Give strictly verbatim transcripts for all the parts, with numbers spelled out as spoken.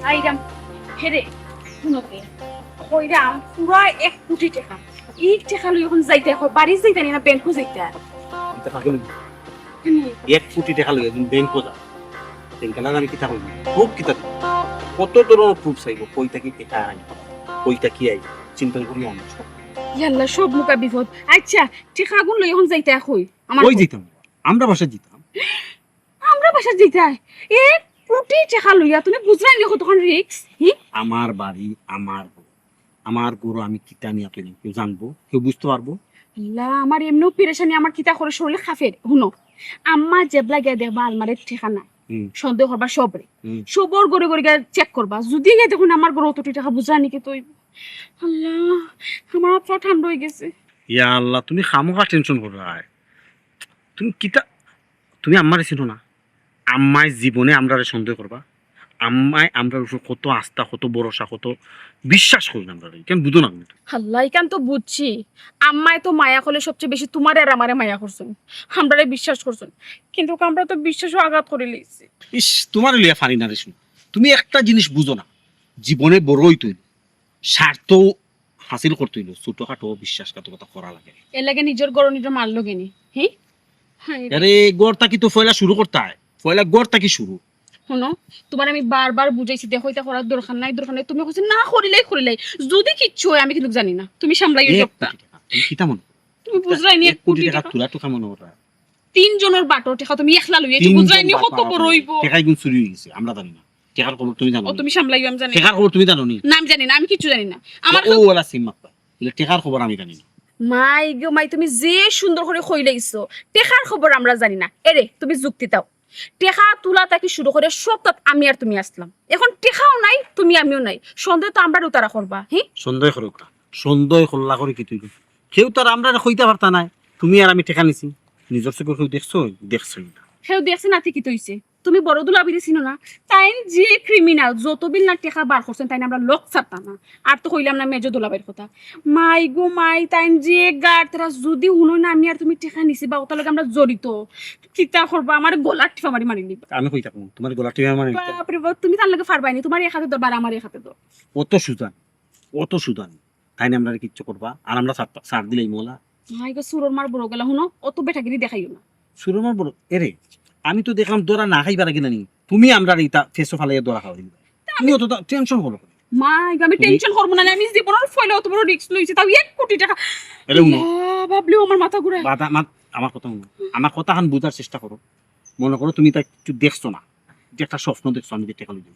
আইরাম। হেরে, হুনো তে, কইরাম পুরা এক কুটি টেকা। ই টেকা লই অখন যাইতায়, কই বাড়ি যাইতায় নি না ব্যাংকো যাইতায়? ইতা পাগল। হুম। এক কুটি টেকা লই একজন ব্যাংকো যা। ব্যাংকে না জানি কিতা কইবো। খুব কিতা দিবো। কত ধরনর প্রুফ চাইবো। কই থাকি টেকা আই, কই থাকি আই। চিন্তা করি অনেক। ইয়াল্লা, সব মুখা বিপদ। আচ্ছা, টেকাগুন লই অখন যাইতায় কই? আমার কই কই? যাইতাম? আমরা বাসাত যাইতাম। আমরা বাসাত যাইতায়? এক কুটি টেকা লইয়া তুমি বুঝরায় নি কতখান রিস্ক? হি? আমার বাড়ি, আমার ঘর। আমার ঘরো আমি কিতা নিয়া তৈরি, কেউ জানবো? কেউ বুঝতে পারবো? আল্লা, আমার এমনেউ পেরেশানি, আমার কিতা করে শরীর কাঁপের। হুনো, আম্মা যেবলা গিয়া দেখবা আলমারিত টেকা নাই, হুম। সন্দেহ করবা সবরে। হুম। সবর ঘরে ঘরে গিয়া চেক করবা। যুদি গিয়া দেখইন আমার ঘরো অত টেকা, বুঝরায় নি কিতা অইবো? আল্লা, আমার আত্মা ঠান্ডা অই গেছে। ইয়া আল্লা, তুমি খামোখা টেনশন কররায়। তুমি কিতা, তুমি আম্মারে চিনো না? আম্মায় জীবনে আমরারে সন্দেহ করবা? আম্মায় আমরার উপর কত আস্থা, কত ভরসা, কত বিশ্বাস করইন আমরারে। ইখান বুঝো না তুমি? আল্লা, ইখান তো বুঝছি। আম্মায় তো মায়া করলে সবচেয়ে বেশি তুমারে আর আমারে মায়া করছইন, আমরারে বিশ্বাস করছইন, কিন্তু আমরা তো বিশ্বাসও আঘাত করি লাইছি। ইস, তুমারে লইয়া পারি না রে শুন। তুমি একটা জিনিস বুঝো না, জীবনে বড় অইতে অইলে স্বার্থ হাসিল করতে অইলে ছোটখাটো বিশ্বাসঘাতকতা করা লাগে। এর লাগি নিজর ঘরো নিজর মার লগে নি, হি? হায় রে। আরে, ঘর থাকি তো পয়লা শুরু করতায়, পয়লা ঘর থাকি শুরু। হুনো, তুমারে আমি বারবার বুঝাইছি, দেখো, ইতা করার দরকার নাই, দরকার নাই। তুমি কইছো, "না, করিলাই, করিলাই। যুদি কিচ্ছু অয়, আমি কিন্তু জানি না।" তুমি সামলাইও এক সবটা। কোটি টেকা, তুমি কিতা মনো? তুমি বুঝরায় নি, এক এক কোটি কোটি টেকা টেকা। তুলা টেকা মনো অয়? তিনজনর বাটর টেকা তুমি একলা লইয়া, তুমি বুঝরায় নি কত বড় অইবো? টেকা ইগুন চুরি অই গেছে, আমরা জানি না। টেকার খবর তুমি জানো নি? তুমি সামলাইও, আমি জানি না। টেকার খবর তুমি জানো নি? না, আমি জানি না, আমি কিচ্ছু জানি না। আমার ও, ওলা সিম মাতবা। বলে, "টেকার খবর আমি জানি না।" মাই গো মাই, তুমি যে সুন্দর করি কইলাইছো, টেকার খবর আমরা জানি না। এরে, তুমি যুক্তি দাও। টেকা তুলা থাকি শুরু করি সবটাত আমি আর তুমি আছলাম। অখন টেকাও নাই, তুমি আমিও নাই। সন্দেহ তো আমরারেউ তারা করবা, হি? সন্দেহ করউক্কা। সন্দেহ করলা করি কিতা অইবো? কেউ তো আর আমরারে কইতা পারতা নায়। তুমি আর আমি টেকা নিছি। নিজর চউখে কেউ দেখছো? দেখছো না। কেউ দেখছে না, তে কিতা অইছে? তুমি বড় দুলাভাইরে চিনো না? তাইন যে criminal, যত বিল না টেকা বার করছইন, তাইন আমরার লগ ছাড়তা না। আর তো কইলাম না মেজো দুলাভাইর কথা। মাই গো মাই, তাইন যে গার, তারা যুদি হুনইন না আমি আর তুমি টেকা নিছি বা অতার লগে আমরা জড়িত, কিতা করবা? আমারে গলাত টিপা মারি মারিলিবা। আমি কই থাকমু, তুমারে গলাত টিপা মারি মারিলিবা। বাপ রে বাপ, তুমি তান লগে পারবায়নি, তুমার এক আতে ধরবা আর আমার এক আতে ধরবা। অত সুজা নি, অত সুজা নি। তাইন আমরারে কিচ্ছু করবা, আর আমরা ছাড়, ছাড় দিলাইমু অলা। মাই গো, চুরর মার বড় গলা, হুনো, অত বেটাগিরি দেখাইও না। চুরর মার বড়, এরে, আমি তো দেখলাম ধরা না খাইবার আগে নানি, তুমি আমরারে ইতা ফেসো ফালাইয়া ধরা খাওয়াই দিবা। তুমি অত টা-, টেনশন করো কেনে? মাই গো, আমি তুমি টেনশন করমু না, আমি জীবনর পয়লা অত বড় রিস্ক লইছি, তাও এক কোটি টেকা। এরে হুনো। ইয়া, ভাবলেও আমার মাথা ঘুরায়। বাদা-, মা-, আমার কথা হুনো, আমার কথাখান বুঝার চেষ্টা করো। মনো করো তুমি ইতা কিচ্ছু দেখছো না, ইটা একটা স্বপ্ন দেখছো, আমি যে টেকা লই যাই।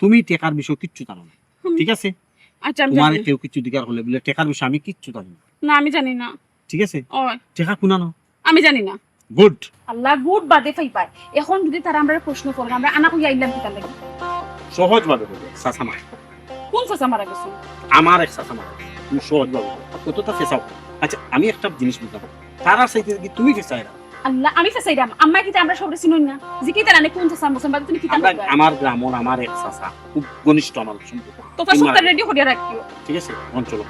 তুমি টেকার বিষয়ে কিচ্ছু জানো না, হুম। ঠিক আছে? আচ্ছা, আমি তুমারে জানি না। কেউ কিচ্ছু জিকার করলে বলে, "টেকার বিষয়ে আমি কিচ্ছু জানি না।" না, আমি জানি না। ঠিক আছে? ওই। টেকা কুনানো? আমি জানি না। গুড। আল্লা, গুড বাদে পাইবায়। অখন যুদি তারা আমরারে প্রশ্ন করে, আমরা আনা কইয়া আইলাম কিতার লাগি? সহজ ভাবে বলো, চাচা মারা। কোন চাচা মারা গেছে? আমার এক চাচা মারা গেছে। তুমি সহজ ভাবে বলো। কতটা ফেসাও। আচ্ছা, আমি একটা জিনিস বুঝলাম। তারার চাইতে কি তুমি ফেসাইরা? আল্লা, আমি ফেসাইরাম। আম্মা কিতা আমরা সবরে চিনইন না? জিকাইতা নানি কোন চাচা মরছইন, বাদে তুমি কিতা আমরা, করবা? আমার গ্রামর আমার এক চাচা, খুব ঘনিষ্ঠ আমার সম্পর্ক। তো পাঁচ সপ্তাহ রেডি করিয়া রাখিও। ঠিক আছে, অঞ্চল।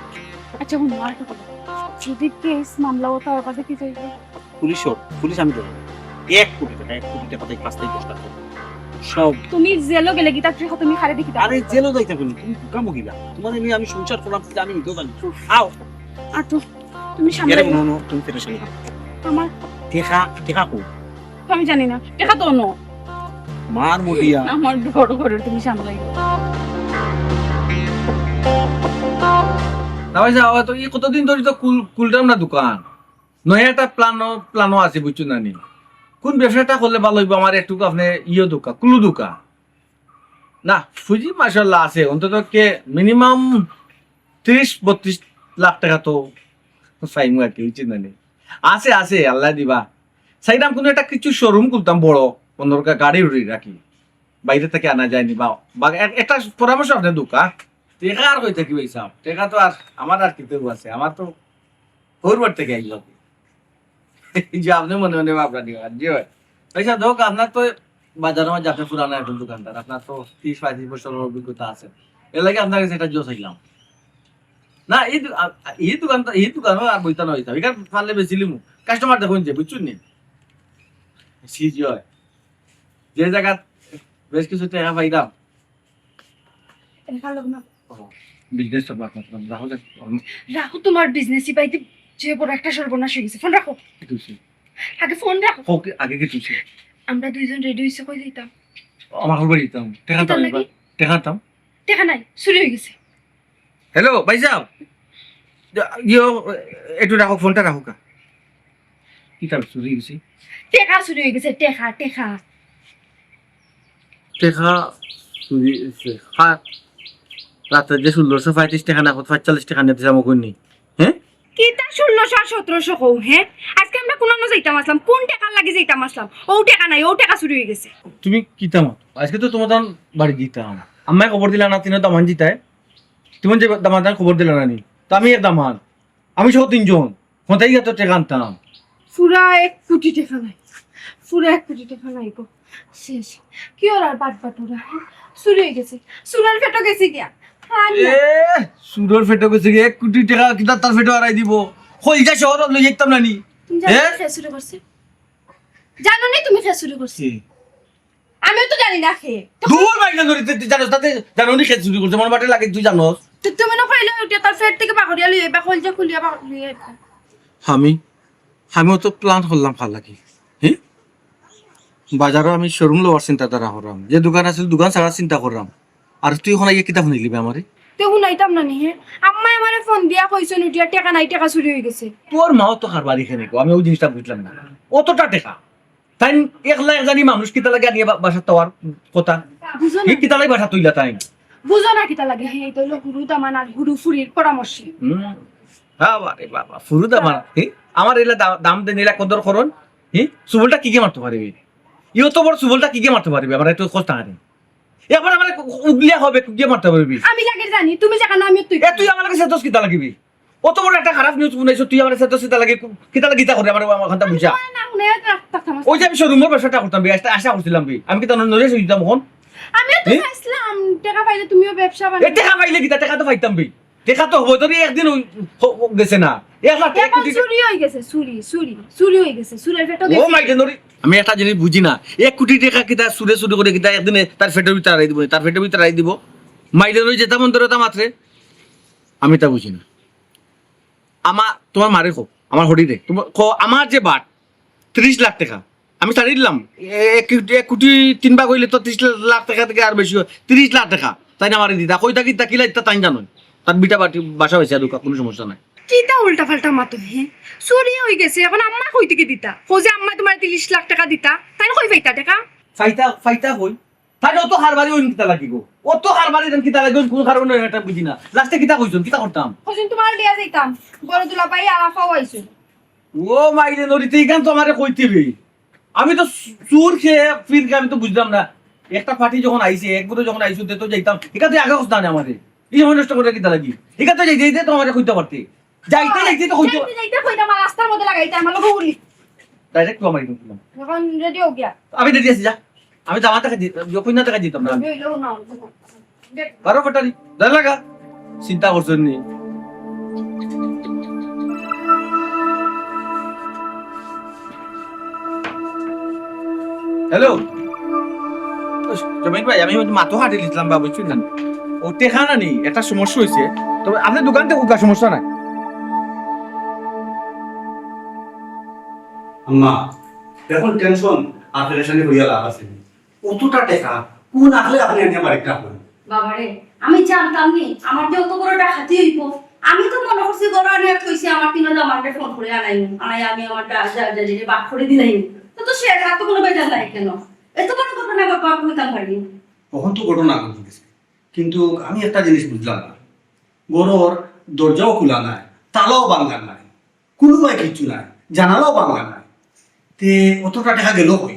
আচ্ছা, হুনো, আর একটা কথা। যদি কেস মামলা অতা অয়, বাদে কিতা অইবো? পুলিশ অর, পুলিশ আমি ধরবো। এক কোটি টেকা, এক কোটি টেকা থাকি পাঁচ থাকি দশ লাখ টেকা। সব। তুমি জেলো গেলে কিতা টেকা তুমি কারে দি কিতা? আরে, জেলো যাইতা কেনে? তুমি বোকা মহিলা। তুমারে লইয়া আমি সংসার করলাম, কিতা আমি নিজেও জানি। উফ। আও। আর তো তুমি সামনে এরে, নো, নো, তুমি পেরেশানি করো। আমার টেকা, টেকা কই? আমি জানি না। টেকা তো অনো। মার মুড়িয়া। আমার ডর করে, তুমি সামলাই। না ভাই সাহেব, তো ই কতদিন ধরি তো কুল-, কুলতাম না দোকান। নয়া একটা প্ল্যানও, প্ল্যানও আছে, বুঝছো না নি? কোন ব্যবসাটা করলে ভালো অইবো? আমার একটু আপনে ইয়ে দোকা, কুলু দোকা। না, পুঁজি মাশাআল্লাহ আছে, অন্তত কে মিনিমাম ত্রিশ বত্রিশ লাখ টেকা তো পাইমু আর কি, বুঝছো না নি? আছে, আছে, আল্লায় দিবা। চাইরাম কুনু একটা কিছু শোরুম খুলতাম বড়, অন্যর গা-, গাড়ি উড়ি রাখি। বাইরে থাকি আনা যায়নি বা, বা এ-, একটা পরামর্শ আপনে দোকা। টেকা আর কই থাকি ভাই সাহেব? টেকা তো আর আমার আর কিতা আছে? আমার তো হউর বাড়ি থাকি আইলো। এই যে আপনে মনে মনে ভাবনা নিবা, জি ভাই। ভাই সাহেব, দেখো, আপনার তো বাজারর মাঝে আপনে পুরানা একজন দোকানদার, আপনার তো ত্রিশ পঁয়ত্রিশ বছরর অভিজ্ঞতা আছে, এর লাগি আপনার গেছে একটা জোর চাইলাম। না, এই দো-, আ-, আ-, এই দোকান তো, এই দোকানও আর বইতা না অইতাম, এখান পারলে বেচিলিমু, কাস্টমার দেখইন যে, বুঝছইন নি? জি, জি ভাই। যে জাগাত বেশ কিছু টেকা পাইতাম, টেকা লও না। ও, বিজনেস তো বাদ মাতলাম, রাখো যাক। রাখো তোমার বিজনেসই বাইতে, যে বড় একটা সর্বনাশ অই গেছে। ফোন রাখো। কি তুলছি? আগে ফোন রাখো। ওকে, আগে কি তুলছি? আমরা দুইজন রেডি অইছি, কই যাইতাম? আমার ঘর বাড়ি যাইতাম। টেকা কিতার আনতাম লাগি? এবার। টেকা আনতাম। টেকা নাই, চুরি অই গেছে। হ্যালো, ভাইসাব। ইয়ো, একটু রাখো, ফোনটা রাখো কা। কিতা চুরি অই গেছে? টেকা চুরি অই গেছে, টেকা, টেকা। টেকা চুরি অইছে। হ্যাঁ, রাতে যে ষোলোশো পঁয়ত্রিশ টেকা না, কত পঁয়তাল্লিশ টেকা নিয়ে দিছে আমাকে নি। হ্যাঁ? কিতা ষোলোশো আর সতেরোশো কও, হ্যাঁ? আজকে আমরা কুনানো যাইতাম আছলাম, কুন টেকার লাগি যাইতাম আছলাম? অউ টেকা নাই, অউ টেকা চুরি অই গেছে। তুমি কিতা মাত? আজকে তো তোমার দান বাড়ি দিতাম। আম্মায় খবর দিলা না, তিনও দামান জিতায়। তুমি যে দামান দান খবর দিলা না নি? তো আমি এক দামান। আমি সহ তিনজন। কোথায় গিয়া তো টেকা আনতাম? পুরা এক কোটি টেকা নাই, পুরা এক কোটি টেকা নাই গো। শেষ। কি ওর আর বাট বাটুরা, হ্যাঁ? চুরি অই গেছে, চুরের পেটো গেছে গিয়া। আর না। এ, চুরের পেটো গেছে গিয়া, এক কোটি টেকা কিতা তার পেটো হারাই দিব? কইলজা শহর লই যাইতাম না নি? তুমি জানো হ্যাঁ? নি কে চুরি করছে? জানো নি তুমি কে চুরি করছে? কি? আমিও তো জানি না কে। তো দূর বাইরে ধরে তুই, তুই জানোস, তাতে জানো নি কে চুরি করছে? মন বাটে লাগে তুই জানোস। তো তুমি না কইলে ওটা তার পেট থেকে বাকরিয়া লইয়া, বা কইলজা খুলিয়া বাকরিয়া। আমি, আমিও তো প্ল্যান করলাম কার লাগি। হ্যাঁ? বাজারো আমি শোরুম লওয়ার চিন্তাধারা করলাম। যে দোকান আছিল, দোকান ছাড়ার চিন্তা করলাম। আর তুই অখন আইয়া কিতা হুনাইলিবে আমারে? তে হুনাইতাম না নি, হে? আম্মায় আমারে ফোন দিয়া কইছইন উঠিয়া, "টেকা নাই, টেকা চুরি অই গেছে।" তোর মাও তো কারবারি খানি গো, আমি অউ জিনিসটা বুঝলাম না। অতটা টেকা। তাইন একলা এক জানি মানুষ কিতা লাগি আনিয়া বা-, বাসাত থওয়ার কথা? বুঝো না। হে কিতা লাগি বাসাত থইলা তাইন? বুঝো না কিতা লাগি? হে, ইটা অইলো হুরু দামান আর হুরু ফুরির পরামর্শে। হুম। বাবা রে বাবা, ফুরু দামান। হে, আমার এলা দা-, দাম দেন, এলা কদর করইন। হে, চুবলটা কিগে মারতো পারবে? ইও তো বড় চুবলটা কিগে মারতো পারবে? আমার এত কষ্ট আরে। এবার আমার উগলিয়া হবে, কিগে মারতো পারবে? আমি লাগে জানি, তুমি জানো না, আমি তুই। এ, তুই আমার কাছে দোষ কিতা লাগিবি? অত বড় একটা খারাপ নিউজ হুনাইছো, তুই আমার সাথে কিতা লাগি, কিতা লাগি কিতা করে আমার, আমার কথা বুঝা। তোমার না হুনে রাখতাম। অউ যে আমি শোরুমর ব্যবসাটা করতাম বে, একটা আশা করছিলাম বে। আমি কিতা নড়ে শুইতাম অখন? আমিও তো এ? চাইছিলাম, টেকা পাইলে তুমিও ব্যবসা এ বানাও। টেকা পাইলে কিতা, টেকা তো পাইতাম বে। টেকা তো হবো, তোর একদিন ওই হ-, হ-, গেছে না। এক লাখ এক এখন কোটি চুরি অই গেছে, চুরি, চুরি, চুরি অই গেছে, চুরের পেটো ও গেছে। মাইরে নড়ি। আমি একটা জিনিস বুঝি না, এক কোটি টেকা কিতা চুরে চুরি করে কিতা একদিনে তার পেটর ভিতরে হারাই দিব, তার পেটর ভিতরে হারাই দিব। মাইরে নড়ি যেতা মন ধরে তা মাতরে, আমি তা বুঝি না। আমা-, তোমার মারে কও, আমার হরিরে, তোমার কও, আমার যে বাট, তিরিশ লাখ টেকা, আমি ছাড়ি দিলাম। এ-, এক কোটি, এক কোটি তিন ভাগ অইলে তো তিরিশ লাখ টেকা থাকি আর বেশি অয়, তিরিশ লাখ টেকা। তাইন আমারে দিতা, কইতা কিতা কিলা দিতা তাইন জানইন। তার বিটা বাটি বাসা অইছে আর কুনু সমস্যা নাই। কিতা উল্টাপাল্টা মাতো, হে? চুরি অই গেছে, এখন আম্মা কই থাকি দিতা? কও যে আম্মা তোমারে তিরিশ লাখ টেকা দিতা, তাইন কই পাইতা টেকা? পাইতা, পাইতা কই? তাইন অত কারবারি অইন কিতা লাগি গো? অত কারবারি অইন কিতা লাগি? কুনু কারণ নাই, ইটা বুঝি না। লাস্টে কিতা কইছইন? কিতা করতাম? কইছইন তোমারে লইয়া যাইতাম। বড় দুলাভাই আর আফাও আইছইন। ও মাইরে নড়ি, তে ইখান তো আমারে কইতে অইবে। আমি তো চুর কে ফির কে আমি তো বুঝলাম না। একটা পার্টি যখন আইছে, এক গ্রুপে যখন আইছে, তে তো যাইতাম। ইখান তো আগে কস না আমারে। ই সময় নষ্ট করে কিতা লাগি? ইখান তো যাইতে যাইতে তো আমারে কইতা পারতে। যাইতে যাইতে তো কইতো। যাইতে যাইতে কইতাম, আর রাস্তার মধ্যে লাগাইতে আমার লগে উলি। ডাইরেক্ট তো আমারে কিন্তু। এখন রেডি অও গিয়া। আমি রেডি আছি, যা। আমি জামা টাকা দি-, ইয়ে, কইনা টাকা দিতাম না আমি। এই লও না। বারো ফাটারি, যা লাগা। চিন্তা করছইন নি? হ্যালো। জমির ভাই, আমি অউ মাত্র কাটি দিলাম বা, বুঝছইন না? অউ টেকা না নি, একটা সমস্যা অইছে। তবে আপনে দোকান থাকি উঠউক্কা, সমস্যা নাই। আম্মা, এখন টেনশন আর পেরেশানি করিয়া লাভ আছে নি? অতটা টেকা কুন আখলে আপনে আনিয়া বাড়িত রাখইন? বাবারে, আমি জানতাম নি আমার যে অত বড় ডাকাতি অইবো। আমি তো মনো করছি ঘরো আনিয়া থইছি, আমার তিনও দামান্দরে ফোন করি আনাইমু, আনাইয়া আমি আমার ডা-, ডা-, ডা-, ডা-, বাট করি দিলাইমু। তো, তো সে তার তো কুনু বেজার নাই কেনে? এত বড় ঘটনা ঘটবো আমি কইতাম পারি নি। অখন তো ঘটনা ঘটি গেছে, কিন্তু আমি একটা জিনিস বুঝলাম না, ঘরর দরজাও খুলা নাই, তালাও ভাঙ্গা নাই, কুনুবায় কিচ্ছু নাই, জানালাও ভাঙ্গা নাই, তে অতটা টেকা গেল কই?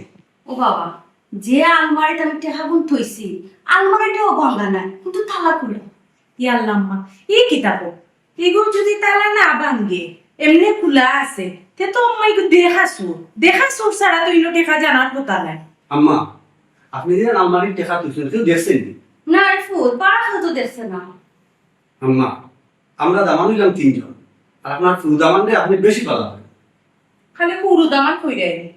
ও বাবা, যে আলমারিত আমি টেকাগুন থইছি, আলমারিটাও ভাঙ্গা নাই, কিন্তু তালা খুলা। ইয়া আল্লাহ আম্মা, ই কিতা কও? ইগু যদি তালা না ভাঙ্গে, এমনে খুলা আছে, তে তো আম্মা ইগু দেখা চুর। দেখা চুর ছাড়া তো ইনো টেকা জানার কথা নাই। আম্মা, আপনে যে আলমারিত টেকা থইছইন, কেউ দেখছে নি? না রে ফুত, পাড়া কেউ তো দেখছে না। আম্মা, আমরা দামান অইলাম তিনজন, আর আপনার ফুরু দামানরে আপনে বেশি ভালা পাইন। খালি ফুরু দামান কইরা আইলে।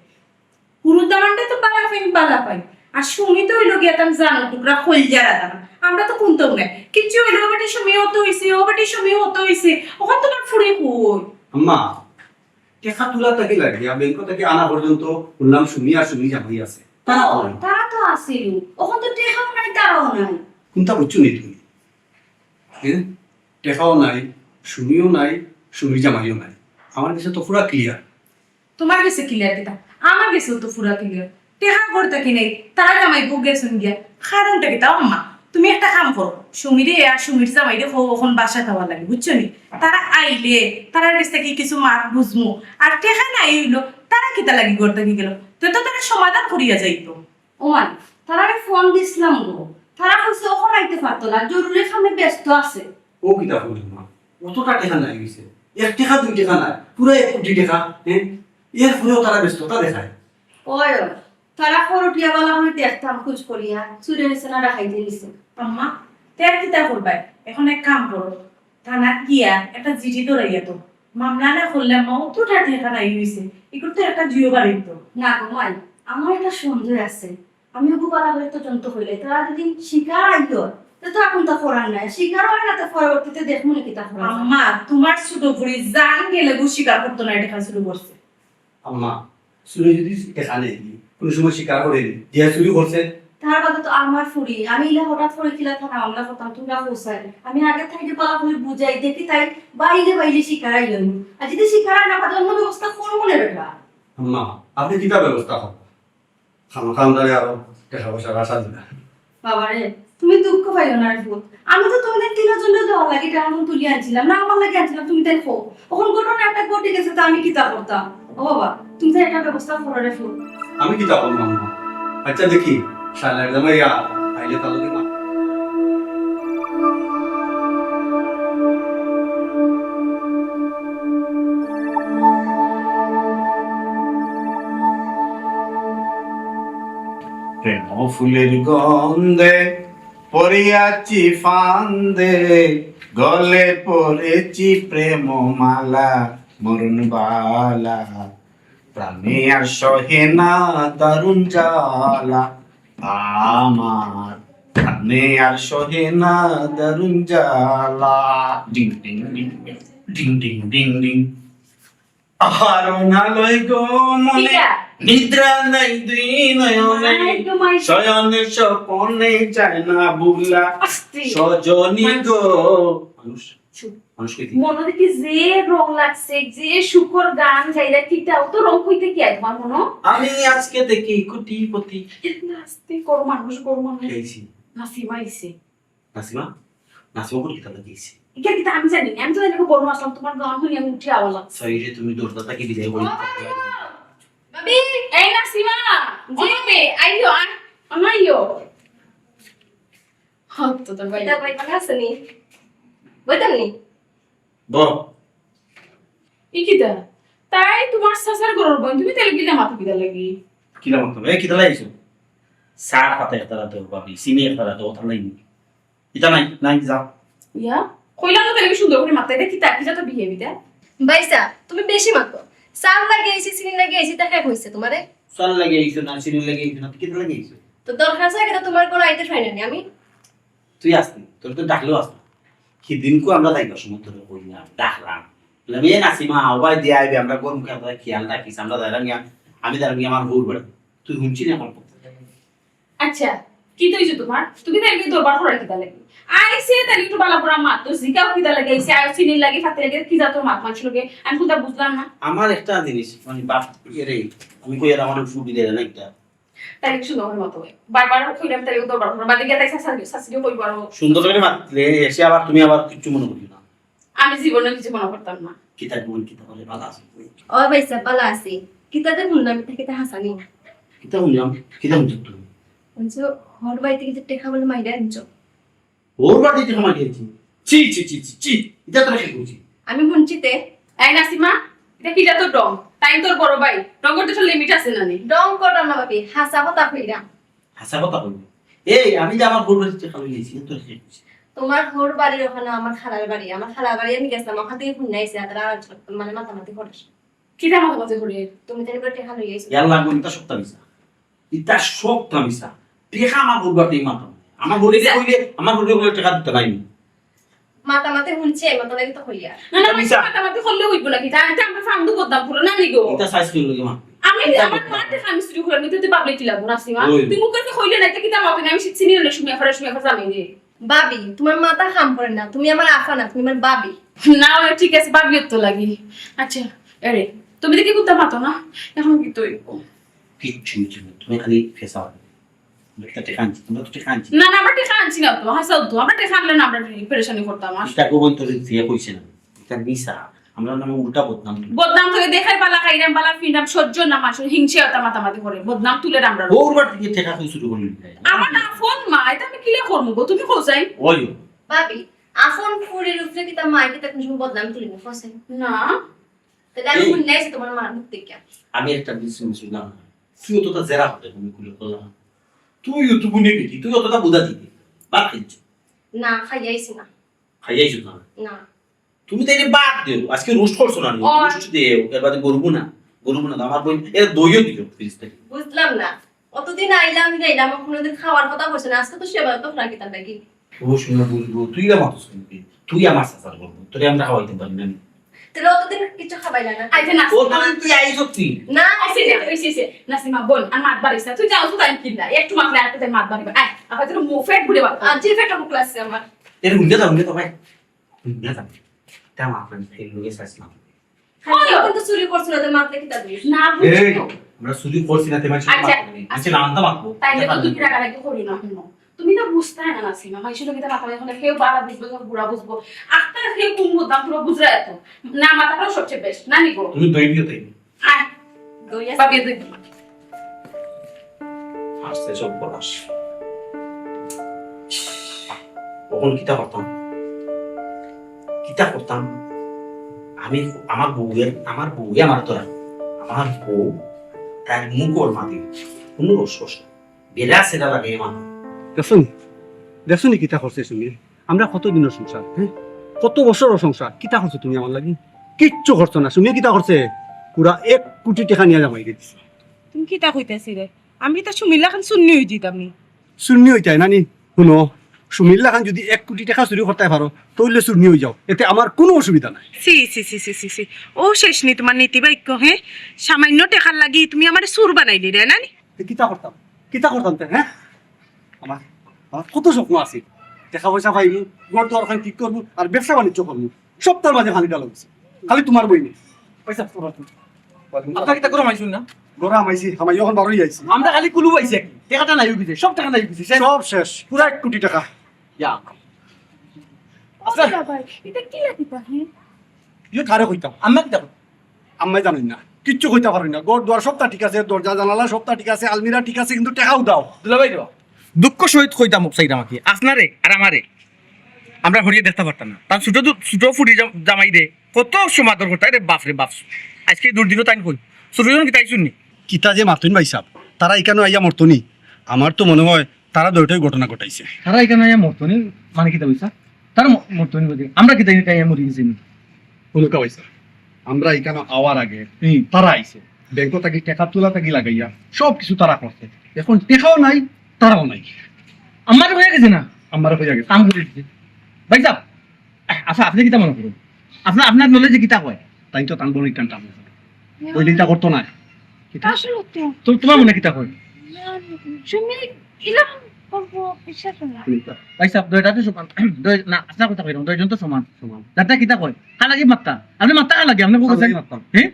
ফুরু দামানরে তো ভালা পাইন, ভালা পাইন। আর সুমি তো অইলো গিয়া তান জানর টুকরা, কইলজার আধার। আমরা তো কুন্তাউ নাই। কিচ্ছু অইলো, ও বেটি সুমি অত অইছে, ও বেটি সুমি অত অইছে। অখন তুমার ফুড়ি কই? আম্মা, টেকা তুলা থাকি লাগিয়া ব্যাংক থাকি আনা পর্যন্ত হুনলাম সুমি আর সুমি জামাই আছে। তারা কই? তারা তো আছিল, অখন তো টেকাও নাই, তারাও নাই। কুন্তা বুঝছো নি তুমি? হ্যাঁ? টেকাও নাই, সুমিও নাই, সুমির জামাইও নাই। আমার গেছে তো পুরা ক্লিয়ার। তুমার গেছে ক্লিয়ার কিতা? আমার গেছেও তো পুরা ক্লিয়ার। টেকা ঘর থাকি নাই, তারা জামাই বউ গেছইন গিয়া। কারণটা কিতা আম্মা? তুমি একটা কাম করো, সুমিরে আর সুমির জামাইরে কও অখন বাসাত আওয়ার লাগি, বুঝছো নি? তারা আইলে তারার গেছ থাকি কিছু মাত বুঝমু। আর টেকা নাই অইলো, তারা কিতা লাগি ঘর থাকি গেলো? তে তো তারা সমাধান করিয়া যাইতো। ওমান, তারারে ফোন দিছলাম গো, তারা কইছে অখন আইতে পারতো না, জরুরি কামে ব্যস্ত আছে। ও কিতা কইল মা, অতটা টেকা নাই অইছে, এক টেকা দুই টেকা না, পুরা এক কোটি টেকা। হ্যাঁ, এর পরেও তারা ব্যস্ততা দেখায়। ওই, তারা খরটিয়া বালা করি দেখতাম, খুঁজ করিয়া চুরে নিছে না ডাকাইতে নিছে। আম্মা, তে আর কিতা করবায়? অখন এক কাম করো, থানাত গিয়া একটা জিডি ধরাইয়া তো, মামলা না করলে আম্মা অতটা টেকা নাই অইছে, এগুলো তো একটা জিও বাড়িত। না গো মাই, আমার একটা সন্দেহ আছে। আমি ওগু বালা করি তদন্ত করিলে, তারা যদি স্বীকার আইলো, তে তো এখন তা করার নাই। স্বীকার অয় না, তে পরবর্তীতে দেখমু নি কিতা করা যায়। আম্মা, তুমার ছোট ফুড়ি জান গেলেগু স্বীকার করতো না, টেকা চুরি করছে। আম্মা, চুরে যদি টেকা নেয়, কুনু সময় স্বীকার করে নি, দিয়া চুরি করছে। তার বাদে তো আমার ফুড়ি, আমি ইলা হঠাৎ করি কিলা থানা মামলা করতাম, তুমরা কও চাই। আমি আগে থাকি বালা করি বুঝাই, দেখি তাই বাইলে বাইলে স্বীকার আইলো নি। আর যদি স্বীকার আয় না, বাদে অন্য ব্যবস্থা করমু নে বেটা। আম্মা, আপনে কিতা ব্যবস্থা করবা? খামাখা আমরারে আরো টেকা পয়সার আশা দিলা। বাবারে, তুমি দুঃখ পাইও না রে ফুত। আমি তো তোমাদের তিনজনরে দেওয়ার লাগি টেকা তুলিয়া আনছিলাম, না আমার লাগি আনছিলাম, তুমি তাই কও। অখন ঘটনা একটা ঘটি গেছে, তে আমি কিতা করতাম? ও বাবা, তুমি তাই একটা ব্যবস্থা করো রে ফুত। আমি কিতা করমু আম্মা? আচ্ছা দেখি, শালার জামাই আ-, আইলে তার লগে মা- প্রেম ফুলের গন্ধে পড়িয়াছি ফান্দে, গলে পড়েছি প্রেম মালা, মরণ বালা, প্রাণে আর সহে না দারুণ জ্বালা। আমার প্রাণে আর সহে না দারুণ জ্বালা। Ding ding ding ding, ding ding ding ding. আহার অনালয় গো মনে, কিরা? নিদ্রা নাই দুই নয়নে, আয় গো মাই। শয়নে স্বপনে যায় না ভুলা। আস্তে। সজনী মাই। গো। মানুষ, চুপ। মানুষ কই থেকে? মনো দেখি যে রং লাগছে, যে সুখর গান গাইলা, কিতা অত রং কই থাকি আয় তুমার মনো? আমি আজকে দেখি কোটিপতি। না, আস্তে করো মানুষ, করো মানুষ। কে আইছে? নাসিমা আইছে। নাসিমা? নাসিমা কোন কিতা লাগি আইছে? ইটা কিতা আমি জানি না, আমি তো জানি বনু আসলাম, তুমার গান হুনি আমি উঠি আওয়া লাগছে। সরি রে, তুমি দরজা থাকি বিদায় করি। ও বাবা! ভাবি! এই নাসিমা! জি? ও ভাবি, আইও, আ-, আইও। হ্যাঁ, তো তোর ভাই। এটা ভাই ভালো আছে নি? বইতাম নি? বল। ই কিতা? তাই তুমার চাচার ঘরর বইন, তুমি তাইলে কিলা মাতো কিতা লাগি? কিলা মাতো? এ, কিতা লাগি আইছো? চা পাতা একটা রাতে ভাবি, চিনি একটা রাতে, ওটা লাগি। ইতা নাই, নাই, যাও। ইয়া, কইলাম না তাইলে সুন্দর করি মাতো, ইটা কিতা, কিতা তো বিয়ে বিটা? ভাইসা, তুমি বেশি মাতো। চা লাগি আইছি, চিনি লাগি আইছি, ইতা কে কইছে তুমারে? চা লাগি আইছো না, চিনি লাগি আইছো না, কিতা লাগি আইছো? তো দরকার আছে, ইটা তুমার ঘরো আইতে পারি না নি আমি? তুই আসতি, তোর তো ডাকলেও আসতি। সেদিনকু আমরা যাইবার সময় তোরে কই না, ডাকলাম। বললাম, "এ নাসিমা, আও ভাই দিয়া আইবে, আমরা গরম খাবার খেয়াল রাখিস, আমরা যাইলাম গিয়া, আমি যাইলাম গিয়া আমার হউর বাড়ি।" তুই হুনছি না আমার কথা? আচ্ছা, কিতা অইছে তুমার? তুমি তাইলে দরবার করার কিতা লাগি? আইছে তাইলে একটু বালা বুরা মাত, তো জিকাও কিতা লাগি আইছে, আর চিনির লাগি, ফাতে লাগি, কি জাতর মাত মানুষ লগে? আমি কুনতা বুঝলাম না। আমার একটা জিনিস, মানে, বাপ, এরে, আমি কই আর আমার সুবিধা না একটা। তাইলে সুন্দর করি মাতো। বারবার কইলাম তাইলে দরবার করো। বাদে গিয়া তাই শাশা-, শাশুড়ি কইবো আরো। সুন্দর করি মাতলে এসে আবার তুমি আবার কিচ্ছু মনো করিও না। আমি জীবনে কিছু মনো করতাম না। কিতা বোন, কিতা বলে, ভালা আছো তুমি? ও ভাইসা, ভালা আছি। কিতা যে হুনলাম, ইতা কিতা হাছা নি? কিতা হুনলাম? কিতা হুনছো তুমি? হুনছো, হউর বাড়ি থাকি যে টেকা বলে মাইরা আনছো। হউর বাড়ি থাকি টেকা মাইরা আনছি? ছি, ছি, ছি, ছি, ছি। ইতা তোরে কে কইছে? আমি হুনছি তে। এই নাসিমা, ইটা কিতা তোর ঢং? তাইন তোর বড় ভাই। ঢংর তো একটা limit আছে না নি? ঢং করতাম না ভাবি, হাছা কথা কইরাম। হাছা কথা কইরাম? এই, আমি যে আমার হউর বাড়ি থাকি টেকা লইয়া আইছি, তোরে কে কইছে? তুমার হউর বাড়ির ওখানো আমার খালার বাড়ি। আমার খালার বাড়ি আমি গেছলাম, ওখান থাকি হুনিয়া আইছি, আর তারা মানে মাতামাতি করে। কিতা মাতামাতি করে? তুমি তাইলে টেকা লইয়া আইছো। ইয়াল্লা, ইতা সবতা মিছা। ইতা সবতা মিছা। টেকা আমার বউর বাড়িত মাতাম। আমার বউরে কইলে, আমার বউরে কইলে টেকা দিতা নায় নি। মাতামাতি হুনছি, আমি তো লাগি তো কইয়া। না, না, এটা মিছা। মাতামাতি করলে অইবো নাকি? তাইলে তো আমরা ফান্দু বদনাম করবো, না নি গো? এটা সাইজ করি লগে মা। আমি এটা আমার মার টেকা আমি চুরি করি, আমি তো বাবলে কি লাগবো, নাসিমা? ওই। তুই মুখে তো কইলে না, এটা কিতা মাতো না, আমি চিনি না, সুমিয়া ফারা, সুমিয়া ফারা জানি রে। ভাবি, তুমার মাথা কাম করে না, তুমি আমার আফা না, তুমি আমার ভাবি। না, ওই ঠিক আছে, ভাবিও তো লাগি। আচ্ছা, এরে, তুমি দেখি কুত্তা মাতো না, এখন কিতা অইবো? কিচ্ছু অইছে না, তুমি খালি ফেসা। আমরা তো টেকা আনছি, তোমরা তো টেকা আনছি। না, না, আমরা টেকা আনছি না তো, হাছাউ তো, আমরা টেকা আনলে না আমরা পেরেশানি করতাম আর। এটা গোপন তো দিয়ে কইছে না, এটা মিছা, আমরা নামে উল্টা বদনাম তুলি। বদনাম তুলে দেখাই বালা খাইরাম, বালা ফিরাম, সহ্য না মানুষের হিংসে অতা মাতামাতি করে, বদনাম তুলে আমরা। বউর বাড়ি থেকে টেকা কই চুরি করি নিয়ে যায়? আমার না ফোন মা, এটা আমি কিলা করমু গো, তুমি কও যাই? ওই। ভাবি, আফন ফুরির উপরে কিতা মা কিতা কোনো সময় বদনাম তুলি না, ফসে? না। তাহলে আমি এই হুনি নাই যে তুমার মার মুখ থেকে। আমি একটা বিষয় শুনলাম, তুই অতটা জেরা হতে তুমি খুলে বললাম। তুই YouTube নিয়ে বেটি, তুই অতটা বুঝা দিবি। বাদ দিচ্ছ। না, খাইয়াইছি না। খাইয়াইছো না? না। তুমি তো এটা বাদ দেও, আজকে রোস্ট করছো না, ও। রোস্ট দেও, এর বাদে গরু না, গরু না, আমার বইন, এর দইও দিও ফ্রিজ থেকে। বুঝলাম না, অতদিন আইলাম যাইলাম, কোনোদিন খাওয়ার কথা কইছো না, আজকে তো সেবা তো রাখি তার নাকি? ও শুনে বুঝবো, তুই আমার তো শুনবি, তুই আমার সাসার বলবো, তোরে আমরা খাওয়াইতে পারি না। তাহলে অতদিন কিছু খাবাইলা না? আইতে না। অতদিন তুই আইস তুই। না, আইসে, আইসে, আইসে, আইসে। নাসিমা বোন, আর মাত বাড়িস না, তুই যাও তো তাই কিনলা, একটু মাতলে আর একটু তাই মাত বাড়িবে। আয়, আবার তোর মুখ ফেট ঘুরে বাবা। আর যে ফেটটা মুখ লাগছে আমার। এর হুঙ্গে যাও, হুঙ্গে যাও, ভাই। না, না, তা আমার ফ্রেন্ড, এই লোকে চাইছিলাম। খালি এখন তো চুরি করছিল, তো মারলে কি তা দোষ? না, এই, বুঝছো। আমরা চুরি করছি না, তেমন আচ্ছা, আচ্ছা। আচ্ছা, না, আনতে পারবো। তাই না, তুমি রাগারাগি করি না, হুনো। তুমি তো বুঝতায় না, নাসিমা। মানুষের লোকে তো মাথা ব্যথা হলে কেউ বাড়া বুঝবো, কেউ বুড়া বুঝবো। আখতার কেউ কোন বুঝতাম, পুরো বুঝরা এত। না, মাথাটাও সবচেয়ে বেশ, না নিবো। তুমি দই দিও তাই। আয়। দই আছে? ভাবিয়ে দই। আসছে সব বলাস। কখন কিতা করতাম? কিতা করতাম? আমি, আমার বউয়ের, আমার বউয়ে আমার তো রাখে। আমার বউ, তার মুখ ওর মাটি। কোনো রস রস নাই। বেলা সেটা লাগে আমার। দেখছো নি? দেখছো নি কিতা করছে তুমি? আমরা কত দিনের সংসার, হ্যাঁ? কত বছরর সংসার। কিতা করছো তুমি আমার লাগি? কিচ্ছু করছো না। সুমিয়ে কিতা করছে? পুরা এক কোটি টেকা নিয়া জামাইরে দিছে। তুমি কিতা কইতাছি রে? আমি তো সুমির লাখান চুন্নি অই যিতাম নি। চুন্নি অইতায় না নি? হুনো, সুমির লাখান যদি এক কোটি টেকা চুরি করতায় পারো, তইলে চুন্নি অই যাও, এতে আমার কুনু অসুবিধা নাই। ছি, ছি, ছি, ছি, ছি, ছি। ও শেষ নি তুমার নীতি বাক্য, হ্যাঁ? সামান্য টেকার লাগি তুমি আমারে চুর বানাইলিরে, না নি? তে কিতা করতাম? কিতা করতাম তে, হ্যাঁ? আমার, আমার কত স্বপ্ন আছে। টেকা পয়সা পাইমু, ঘর দুয়ার খান ঠিক করমু, আর ব্যবসা বাণিজ্য করমু। সবটার মাঝে খালি ডাল হইছে। খালি তুমার বই নেই। পয়সা তোরা তুই। আপনার কিতা গরম আইছুন না? গরম আইছি, হামাই এখন বারোই আইছি। আমরা খালি কুলু পাইছি আর কি। টেকাটা নাই অইছে, সব টেকা নাই অইছে, শেষ। সব শেষ, পুরা এক কোটি টেকা। ইয়া। ও আচ্ছা। বাবা, এটা কি লাগিতা, হ্যাঁ? ইয়ে কারে কইতাম? আম্মা কিতা কই? আম্মাই জানইন না, কিচ্ছু কইতা পারইন না। ঘর দুয়ার সবটা ঠিক আছে, দরজা জানালা সবটা ঠিক আছে, আলমিরা ঠিক আছে, কিন্তু টেকাও দাও। দুলাভাই রে, দুঃখ সহিত কইতাম, চাইতাম আর কি, আপনারে আর আমারে। আমরা হরিয়ে দেখতে পারতাম না। তার ছোট দু-, ছোট ফুরি জাম-, জামাই রে, কত সমাদর করতা রে, বাপ রে বাপ। আজকে এই দুর্দিনও তাইন কই? ছোট জন কিতা আইছুন নি? কিতা যে মাতইন ভাই সাহেব, তারা ইকানো আইয়া মরতো নি। আমার তো মনে হয় তারা দুইটাই ঘটনা ঘটাইছে। তারা ইকানো আইয়া মরতো নি, মানে কিতা কইছা? তারা ম-, মরতো নি বুঝি? আমরা কিতা ইকানো আইয়া মরি গেছি নি? হুনুক্কা ভাই সাহেব, আমরা ইকানো আওয়ার আগে হুম। তারা আইছে। ব্যাংক থাকি টেকা তুলা থাকি লাগাইয়া সব কিছু তারা করছে। এখন টেকাও নাই, তারাও নাই। আমার হইয়া গেছে না? আমার হইয়া গেছে। কাম করে দিছে। ভাই সাহেব, আচ্ছা, আপনি কিতা মনে করইন? আপনার, আপনার নলেজে কিতা কয়? তাই তো তান বড় ইকান টান। ওই দিনটা করতো না। কিতা? আসলে তো। তো তোমার মনে কিতা কয়? না, তুমি এরকম করবো, বিশ্বাস না। ভাই সাহেব, দুইটা তো সমান। দুই, না, আপনার কথা কইলাম, দুইজন তো সমান। সমান। যাতে কিতা কয়? কার লাগি মাততা? আপনি মাততা কার লাগি? আপনি কার লাগি মাততাম? হ্যাঁ?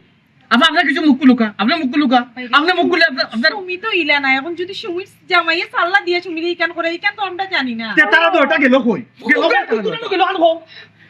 আপা, আপনার কিছু মুখ খুলুকা, আপনার মুখ খুলুকা, ভাই, আপনি মুখ খুলে আপনার, আপনার সুমি তো ইলা না, এখন যদি সুমির জামাইয়ে সাল্লা দিয়া সুমিরে ইকান করে, ইকান তো আমরা জানি না। তে তারা তো এটা গেল কই? গেল কই? কোন গেল? কোন গেল? আন কও।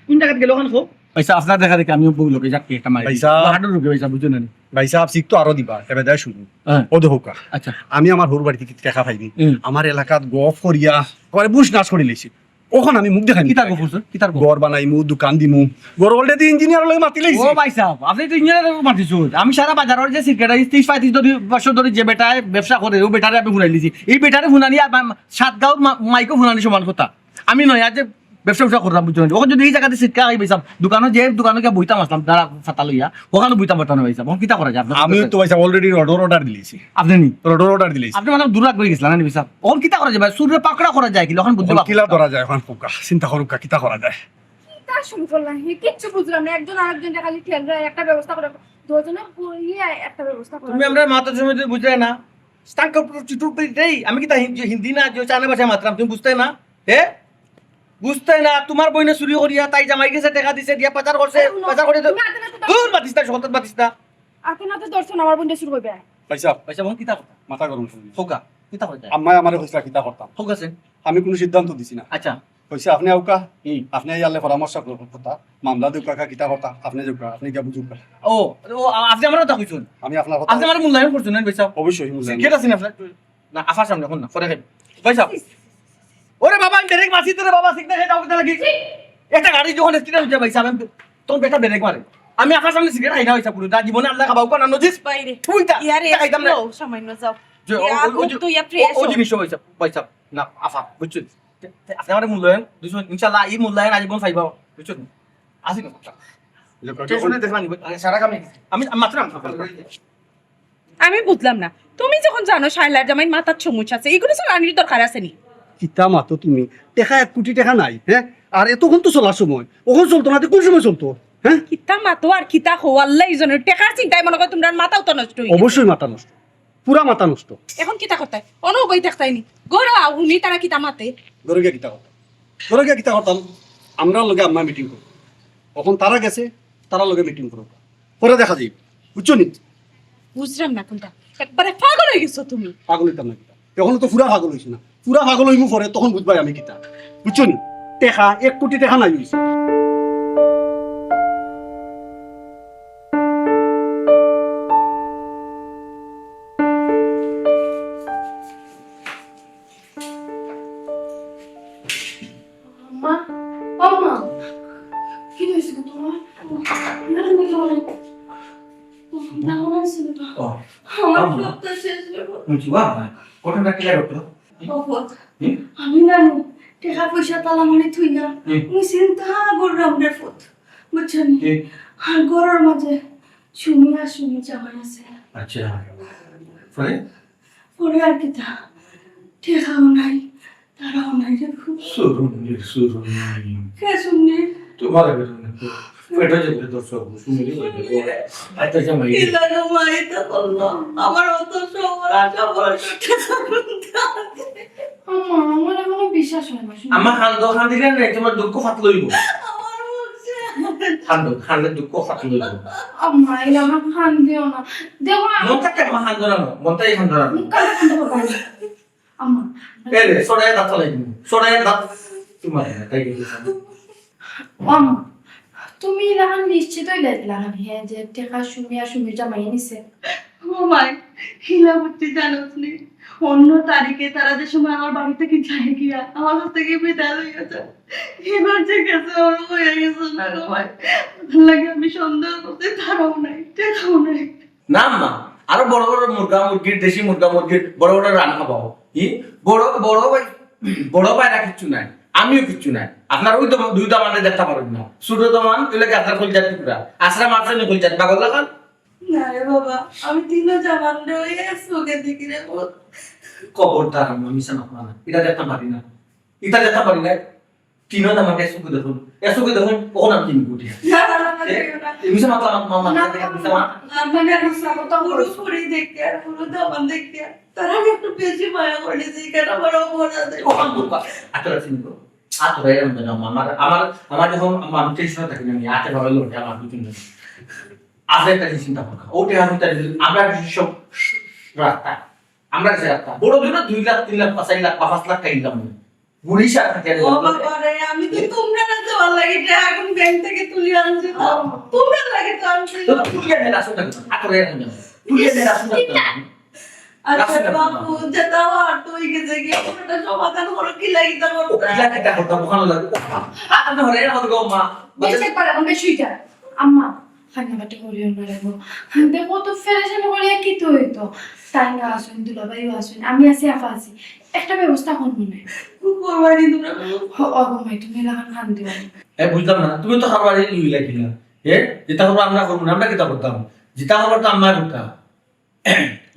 কোন জায়গাত গেল আন কও? ভাই সাহেব, আপনার দেখা দেখি আমিও বউ লোকে যাক একটা মারি। ভাই সাহেব। হাডুর রোগে ভাই সাহেব, বুঝছেন না নি? ভাই সাহেব, শিখ তো আরো দিবা, এবার দেয় শুরু। হ্যাঁ। ও দেখো কা। আচ্ছা। আমি আমার হুর বাড়িতে কি টেকা পাইনি। হুম। আমার এলাকাত গফ করিয়া, করে বুশ নাশ করি লইছি। অখন আমি মুখ দেখাই কিতা গফ করছো? কিতার গফ? ঘর বানাইমু, দোকান দিমু। ঘর already ইঞ্জিনিয়ার লগে মাতি লইছি। ও ভাই সাহেব, আপনি তো ইঞ্জিনিয়ার লগে মাতিছো। আমি সারা বাজারর যে সেক্রেটারি ত্রিশ পঁয়ত্রিশ ধরি, বছর ধরি যে বেটায় ব্যবসা করে, ও বেটারে আমি হুনাই লিছি। এই বেটারে হুনানি আর মা-, সাত গাঁওর মা-, মাইকো হুনানি সমান কথা। আমি নয়, আজ যে ব্যবসা ব্যবসা করতাম, বুঝছো নি? অখন যদি ই জাগাত ছিটকা খাই ভাইসাব, দোকানো যে দোকানো গিয়া বইতাম আছলাম, দাঁড়া ফাতা লইয়া, অখানো বইতাম পারতাম না ভাইসাব। অখন কিতা করা যায় আপনার? আমি তো ভাইসাব already order order দিলাইছি। আপনে নি? Order order দিলাইছি। আপনে মানে দূর রাখবে গেছিলেন না ভাইসাব? অখন কিতা করা যায় ভাই? চুররে পাকড়া করা যায় কিনা? অখন বুঝতে অখন পারলাম কিলা না। ধরা যায় অখন কউক্কা, চিন্তা করউক্কা, কিতা করা যায়? কিতা শুরু করলা? হে কিচ্ছু বুঝলাম না। একজন আরেকজনরে খালি ঠেলরা, একটা ব্যবস্থা করো। দুজনে ইয়ে একটা ব্যবস্থা করো। তুমি আমরার মাতার সময় তুমি বুঝলায় না। স্টাঙ্ক প্রস্টিটিউট দেই, আমি কিতা হিন্দি, হিন্দি না, যে চায়না ভাষায় মাতরাম, তুমি বুঝতায় না? হে? বুঝতায় না? তুমার বইনে চুরি করিয়া, তাই জামাই গেছে, টেকা দিছে, দিয়া পাচার করছে, আরে হুনো, পাচার করিয়া তো তুমি আতে নাতে ধরছো। দূর মাতিস না, শহর মাতিস না। আতে নাতে ধরছো না, আমার বইনরে চুর করবে। ভাইসাব, ভাইসাব, অখন কিতা কথা? মাথা গরম করি। কউক্কা, কিতা কথা? আম্মায় আমারে কইছলা কিতা করতাম। কউক্কা আছে। আমি কুনু সিদ্ধান্ত দিছি না। আচ্ছা। কইছে আপনে আউক্কা, হুম। আপনে আইয়া আল্লাহ পরামর্শ করতা। মামলা দেউক্কা, কিতা করতা, আপনে যাউক্কা, আপনে গিয়া বুঝউক্কা। ও, ও, আ-, আপনে আমার কথা কইছইন। আমি আপনার কথা আপনে আমার মূল্যায়ন করছইন না ভাইসাব? অবশ্যই মূল্যায়ন। সিগারেট আছে নি আপনার? না, আফার সামনে অখন না, পরে খাইব। ভাইসাব। ওরে বাবা, আমি ব্রেক মারছি তো রে বাবা, সিগারেট খাইতে খাইতে লাগি। একটা গাড়ি যখন accident অইছে ভাইসাব, আমি তখন বেটা ব্রেক মারে। আমি আফার সামনে সিগারেট খাই না ভাইসাব, পুরো জীবনে আল্লাহ খাবাউক্কা না নজিস। বাইরে। তুই তা, ইয়ারে, তা খাইতাম না। Slow, সামান্য যাও। যে, ও, ইয়া, ও, ও, মুখ ধুইয়া fresh ও হও। জিনিস ভাইসাব, ভাইসাব। না, আফা, বুঝছইন? তে, তে, আপনে আমার মূল্যায়ন, বুঝছইন? ইনশাআল্লাহ, ই মূল্যায়ন আজ বন পাইবা, বুঝছইন? আসি না। টেনশনে দেখলাম নি, সারা কামে। আমি, আমি মাত্র আমি আমি বুঝলাম না, তুমি যখন জানো শায়লার জামাইর মাথাত সমস্যা আছে, ইগুরে চড়ানির দরকার আছে নি? কিতা মাতো তুমি? টেকা এক কোটি টেকা নাই, হ্যাঁ? আর এতক্ষণ তো চলার সময়, অখন চলতো না, তে কোন সময় চলতো? হ্যাঁ? কিতা মাতো আর কিতা কও, আল্লায় জানে, টেকার চিন্তায় মনে কয় তুমরার মাথাও তো নষ্ট অই গেছে। অবশ্যই মাথা নষ্ট, পুরা মাথা নষ্ট। অখন কিতা করতায়? অনো বই থাকতায় নি? ঘরো আও, হুনি তারা কিতা মাতে? ঘরো গিয়া কিতা করতাম? ঘরো গিয়া কিতা করতাম? আমরার লগে আম্মা মিটিং করবো। অখন তারা গেছে, তারার লগে মিটিং করবো। পরে দেখা যাইব, বুঝছো নি? বুঝলাম না কুনটা, একবারে পাগল অই গেছো তুমি। পাগল অইতাম না কিতা? অখনো তো পুরা পাগল অইছি না, পুরা পাগল অইমু পরে, তখন বুঝবায় আমি কিতা, বুঝছো নি? টেকা, এক কোটি টেকা নাই অইছে। মা, ও মা, কি হয়েছে গো তোমার? না, তুমি কেমন? দাঁড়াও না, ছিল তো। ও, আমার আম্মা। সবটা শেষ হয়ে গেল। বুঝছি, বাবা, ঘটনা ক্লিয়ার হতো। বাবা, হুম? আমি জানি, টাকা পয়সা তালা মারি থইয়া, হুম। আমি চিন্তা করলাম রে ফুত, বুঝছো নি? হুম। আর ঘরের মাঝে সুমি আর সুমি জামাই আছে। আচ্ছা, পরে? পরে আর কিতা, টাকাও নাই, তারাও নাই রে ফুত। সুরুনি, সুরুনি। কে শুনলি? তোমার বেরোনে তো। পেটে যেতে দর্শক, শুনে রে, পেটে। আচ্ছা, আচ্ছা, মাই। কি লাগে মা এটা করলো? আমার অত শহর, আশা ভরসা টাকা কোনটা? আম্মা, আমার এখনো বিশ্বাস হয় না, শুনো। আমার কান্দো, কান্দিলে নাই, তোমার দুঃখ ফাত লইব। আমার মন কান্দো, কান্দলে দুঃখ ফাত লইব। আম্মা, এই আমার কান্দিও না। দেখো, আমি মনটা কেমন কান্দো না, মনটাই কান্দো না। মুখ কান্দি কান্দি করবো না। আম্মা, এ রে, সরাই দাঁত ফালাই দিমু। সরাই দাঁত। তোমার, তাই কি বলছিস? ও আম্মা, তুমি ইলাখান নিশ্চিত অইলে ইলাখান, হ্যাঁ, যে টাকা সুমি আর সুমির জামাই নিছে? ও মাই, হিলা বুঝতে জানোস নি? অন্য তারিখে তারা যে সময় আমার বাড়ি থেকে যায় গিয়া, আমার কাছ থেকে বিদায় লইয়া যায়। এবার যে গেছে, ওরও হয়ে গেছে না গো ভাই। লাগে আমি সন্দেহ করতে তারাও নাই, টাকাও নাই। না আম্মা, আরো বড় বড় মুরগা মুরগির, দেশি মুরগা মুরগির বড় বড় রান খাবাও। ই বড়, বড় ভাই, বড় ভাইরা কিচ্ছু নাই, আমিও কিচ্ছু নাই। আপনার ওই তো দুই দামানে দেখতে পারেন না, ছোট দামান ওই লাগে আপনার কলজার টুকরা। আশ্রা মারছে নি কলজার পাগল লাখান। না রে বাবা, আমি তিনও জামানরে ওই এক চোখে দেখি রে বোন। খবরদার আম্মা, মিছা মাত না, এটা দেখতে পারি না, এটা দেখতে পারি না। তিনও দামাকে এসুকে দেখুন, এসুকে দেখুন, ওখানে আমি কিনবো উঠে। না, না, না, না, এ, না। এই মিছা মাত আমার মা, মা, মা, মিছা মাত। আমি আর মিছা কথা পুরো পুরি দেখি আর পুরো দামান দেখি আর তারা একটু বেশি মায়া করে যে কেন বড় বোন আছে। ওখান তো আতরা চিনবো। আতরা এরম না, আমার, আমার, আমার যখন আমি টেনশন থাকি না, আমি আতে ভাবে লোটে আমার দুজন। আজ একটা জিনিস চিন্তা করো। ওটা আমি তাই যদি আমরা কিছু সব রাস্তা, আমরা যে রাস্তা, বড় জোর দুই লাখ, তিন লাখ, পাঁচ লাখ, পাঁচ লাখ টাকা ইনকাম নেই। গুড়ি সার থাকে। ও বাবা রে, আমি তো তোমরা না দেওয়ার লাগে এটা এখন ব্যাংক থেকে তুলে আনছি তো। তোমরা লাগে তো আনছি তো তো। তুই এনে রাখো না, আতরা এরম না। তুই এনে রাখো না। আচ্ছা বাবু, যেটা আর তো হয়ে গেছে, কি একটা সমাধান করো, কি লাগিতে ও করতে? কি লাগে, এটা করতাম, ওখানে লাগে। আতরা ধরে, এরম করে গো মা। বেশ একবার এখন বেশ হয়ে যায়। আম্মা, কান্নাকাটি করিও না রে গো। দেখো তো, পেরেশান করিয়া কিতা অইতো? তাই না আছইন, দুলাভাইও আছইন, আমি আছি, আপা আছি, একটা ব্যবস্থা করমু নে। করবায়নি তোমরা? হ, ও গো মাই, তুমি এলাখান কান্দিও না। এ, বুঝলাম না, তুমি তো খাবার এই লইলা কিনা? এ, যেটা করবো আমরা করবো না, আমরা কিতা করতাম? যেটা করবো তো আমরা করতাম।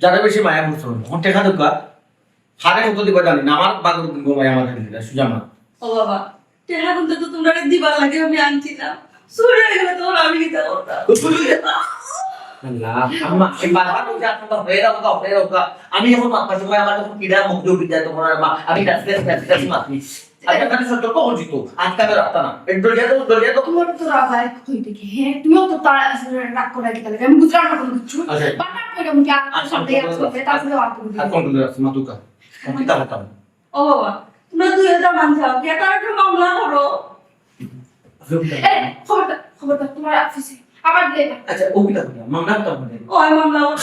যারা বেশি মায়া করছো, এখন টেকা দেউক্কা, হারে কত দিবা জানি না, আমার বাগর দিব মায়া আমার দিলে, সুজা মা। ও বাবা, টেকা কিন্তু তো তোমরা দিবার লাগি আমি আনছি না, চুরি অই গেলে তখন আমি কিতা করতাম? আল্লাহ, আম্মা, এই বারবার বলছি, আপনার তো হয়ে যাবো, তো হয়ে যাবো। আমি এখন মাতবার সময় আমার যখন কিডা মুখ দিয়ে উঠে যায়, তখন আর মা, আমি ডাস্টে, ডাস্টে, ডাস্টে মাতি। আমি তাকে সতর্ক করছি তো, আটকাবে রাখতা না। এই দরজা তো, দরজা তো। তোমার তো রাগ হয়, কই দেখি, হ্যাঁ? তুমিও তো তার আসলে রাগ করে কিতা লাগে? আমি বুঝলাম না কোনো কিছু। আচ্ছা। বারবার করে মুখে আর আচ্ছা, সামনে আচ্ছা, আসবে, আচ্ছা। তারপরে আর কোনো আর কিছু। কোন দূরে আছে, মাতুকা? কিতা হতাম? ও বাবা, তোমরা দুই হাজার মান যাও, কে তার একটা মামলা করো। আচ্ছা, কিতা? এ, খবরদার, খবরদার, তোমার অফিসে আবার দিলে না। আচ্ছা, ও কিতা করবে? মামলা কিতা করবে? ও, মামলা করো।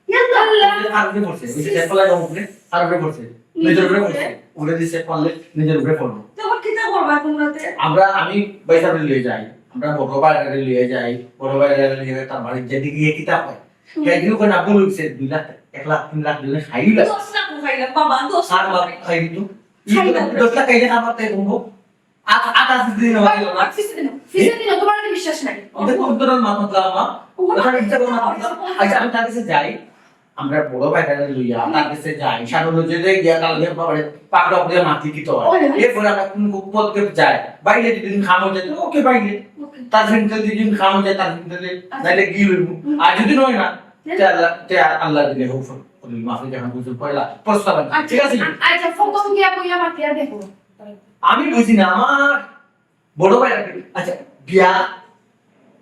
ইয়া আল্লাহ। কার উপরে পড়ছে? ওই যে চেপলা যাও উপরে, কার উপরে পড়ছে? নিজের উপরে পড়ছে। ওরে দিছে পারলে নিজের উপরে পড়লো। তখন কিতা করবা তোমরাতে? আমরা, আমি বাইসারে লইয়া যাই, আমরা বড় বাইরে লইয়া যাই, বড় বাইরে লইয়া যাই, তার বাড়ি যেদিকে গিয়ে কিতা হয়? হুম। একদিন ওখানে আগুন উঠছে, দুই লাখ, এক লাখ, তিন লাখ দিলে খাইলা। দশ লাখ খাইলা, বাবা, দশ লাখ। আর বাপ খাই দিত। খাই না। দশ লাখ খাইলে খাবার তাই কমবো। আ-, আ-, আ-, ফিসে দিন, ফিসে দিন, ফিসে দিন, তোমার আমি বিশ্বাস নাই। এটা কোন ধরনের মাত মাতলা, আম্মা? ওটা ইচ্ছা করে মাত মাতলা। আচ্ছা, আমি তার কাছে যাই। আমরা বড় ভাইটারে লইয়া তার কাছে যাই। সানুর যে গিয়া কাল গিয়া বাবারে পাকড়া উকড়িয়া মাতি দিতে হয়। ওই, ওই। এরপরে আমরা কোন পদক্ষেপ যাই। বাইরে দুদিন খাম হয়ে যায়, তো ওকে বাইরে। ওকে। তার ফিনতে দুদিন খাম হয়ে যায়, তার ফিনতে দে। আচ্ছা। নাইলে কি হইব? হুম। আর যদি নয় না, হুম। তে আল্লাহ, তে আল্লাহ দিলে হোক, মাফি যখন বুঝুন পয়লা প্রস্তাব আনছে। আচ্ছা, ঠিক আছে? আ-, আচ্ছা, ফোন গিয়া কইয়া মাতিয়া দেখো। আমি বুঝি না, আমার বড় ভাই, আচ্ছা, বিয়া,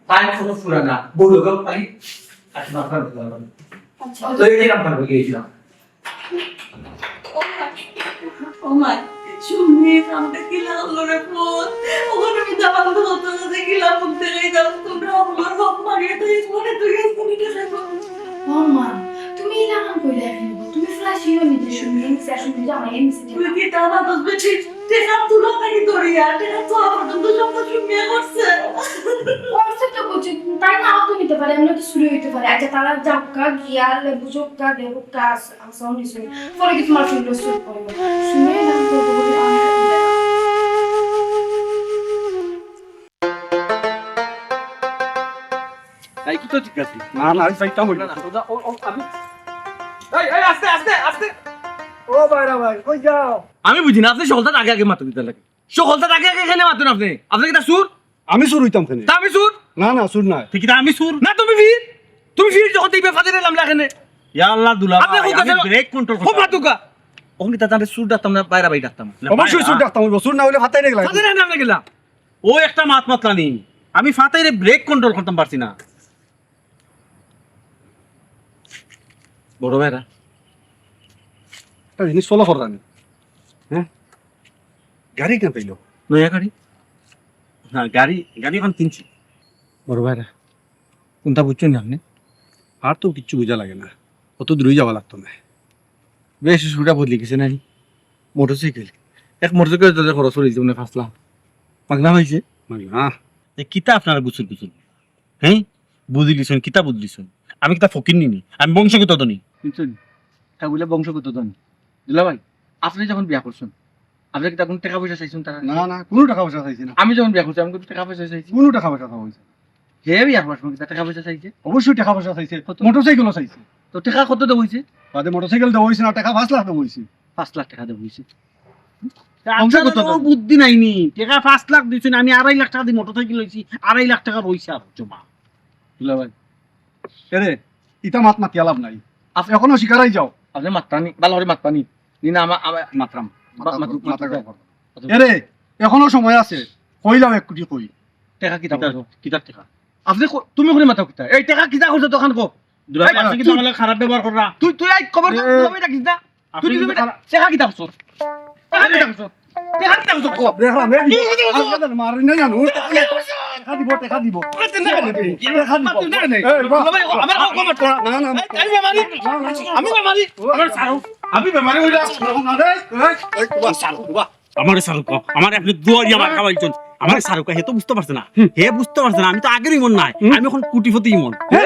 তাই কত পুরানা, বড় লোক খালি, আচ্ছা, মাথা ব্যথা করে। আচ্ছা। তো এই নাম পারবো গিয়েছিলাম। ও মা, ও মা, শুনবি, আমরা কি লাগলো রে ফোন? ওখানে আমি দামান তো হতো না, দেখি লাভ করতে গেলাম, তোমরা আমার হক মারিয়ে তো এই ফোনে তুই এই ফোনে দেখো। ও মা, তুমি এই লাগাম কইলা কেন? তুমি ফ্ল্যাশ ইয়ে নিজে শুনবি, এই সেশন নিজে আমার এই মিসে তুই কি তা না বুঝবে? ঠিক, ঠিক, আমি তুলো নাকি ধরি, আর ঠিক, তো পর্যন্ত সব তো শুনিয়ে করছে। করছে তো বুঝি, তাই নাও তো নিতে পারে, এমনি তো চুরি হইতে পারে। আচ্ছা, তারা যাউক্কা, গিয়া লেবু চোক্কা, দেবুক্কা, আস-, আসাও নিছে। পরে কি তোমার ফিল্ড শুট করবো? শুনে না, করবো বলে আমি তাই কি তো ঠিক আছে? না, না, আমি চাইতাম হইল। না, না, সোজা, ও, ও, আমি, এই, এই, আস্তে, আস্তে, আস্তে। ও ভাইরা ভাই, কই যাও? আমি বুঝি না, আপনি সকলটা আগে আগে মাথা দিতে লাগে। সকলটা আগে আগে এখানে মাথা আপনি। আপনি কি তা সুর? আমি চুর হইতাম কেনে? তা আমি চুর? না, না, চুর না। ঠিক আছে, আমি চুর? না, তুমি ফির। তুমি ফির যখন দেখবে ফাদের লামলা কেনে? ইয়া আল্লাহ, দুলা আপনি ভাই, কোন আমি কাছে ব্রেক কন্ট্রোল খুব করতাম। মাতুকা। ওখানে তা জানলে চুর ডাকতাম না, বাইরা ভাই ডাকতাম। অবশ্যই চুর ডাকতাম হইব, চুর না হইলে ফাতাই রেখে লাগে। ফাদের লামলা গেলা। ও একটা মাত মাতলানি। আমি ফাতাইরে ব্রেক কন্ট্রোল করতাম পারছি না। বড় ভাইরা, একটা জিনিস ফলো করলাম। হ্যাঁ? গাড়ি কেন পাইল? নয়া গাড়ি? না, গাড়ি, গাড়ি এখন কিনছি। বড় ভাইরা, কোনটা বুঝছেন না আপনি? আর তো কিচ্ছু বুঝা লাগে না, অত দূরেই যাওয়া লাগতো না। বেশ, সুবিধা বদলি গেছে নাই? মোটরসাইকেল। এক মোটরসাইকেল তাদের খরচ হয়ে যেতে মানে পাঁচ লাখ। মাগনা হয়েছে? মাগনা। এ কিতা আপনারা গুছুর গুছুর? হ্যাঁ? বুঝলিছন, কিতা বুঝলিছন? আমি কিতা ফকির নিনি? আমি বংশগত ধনী। শুনছেন? তা বলে বংশগত ধনী। দুলা ভাই, আপনি যখন বিয়া করছেন, আপনি কিতা কোনো টাকা পয়সা চাইছেন তারা? না, না, কোনো টাকা পয়সা চাইছি না। আমি যখন বিয়া করছি, আমি কোনো টাকা পয়সা চাইছি? কোনো টাকা পয়সা চাওয়া হয়েছে না। হে বিয়া করবার সময় কিতা টাকা পয়সা চাইছে? অবশ্যই টাকা পয়সা চাইছে। কত? মোটরসাইকেলও চাইছে। তো টাকা কত দেওয়া হয়েছে? বাদে মোটরসাইকেল দেওয়া হয়েছে না, টাকা পাঁচ লাখ দেওয়া হয়েছে। পাঁচ লাখ টাকা দেওয়া হয়েছে। বংশগত আপনার তো ধনী। বুদ্ধি নাই নি। টাকা পাঁচ লাখ দিছেন, আমি আড়াই লাখ টাকা দিয়ে মোটরসাইকেল লইছি, আড়াই লাখ টাকা রইছে আর জমা। দুলা ভাই। এরে, ইতা মাত মাতিয়া লাভ নাই। আপনি এখনো শিকারাই যাও। আপনি মাততানি, ভালো করে মাততানি। নি না, আমা-, আমা-, মাতরাম। মা-, মাথা মাতু-, গরম, মাথা মাতু-, গরম। মাতু। এরে, এখনো সময় আছে। কইলাম এক কোটি কই। টাকা কিতা কিতা, করছো? কিতার টাকা? আপনি ক-, তুমি করে মাথা কিতা? এই টাকা কিতা করছো তখন কো? দুলা ভাই, এই আপনি কি তুই, তাহলে খারাপ ব্যবহার কররা? তুই, তুই এই খবর এ। দুলা ভাই ডাকিস না? তুই আপনি দুলা ভাই খারাপ। টাকা কিতা করছো? টাকা কিতা করছো? টাকা কিতা করছো কো? দেখলাম, এই কি কিতা করছো? আজকে তো মারি না জানো। টাকা দিব, টাকা দিব। টাকা দিব। টাকা দিব। টাকা দিব। এই, বাহ। দুলা ভাই, আমার হক কম আছে। না, না, না। এই, আমি বেমারি। না, না, না। আমি বেমারি। আমার ছাড়ো। আমি বেমারি হইলাম। না, না, এই, এই, এই, বাহ, ছাড়ো, বাহ। আমারে ছাড়ো, কও। আমারে আপনি দুয়ারি আমার খাওয়াইছেন। আমার শাহরুখ, হে তো বুঝতে পারছে না। হে বুঝতে পারছে না, আমি তো আগের ইমন নাই, আমি এখন কোটিপতি ইমন। হে?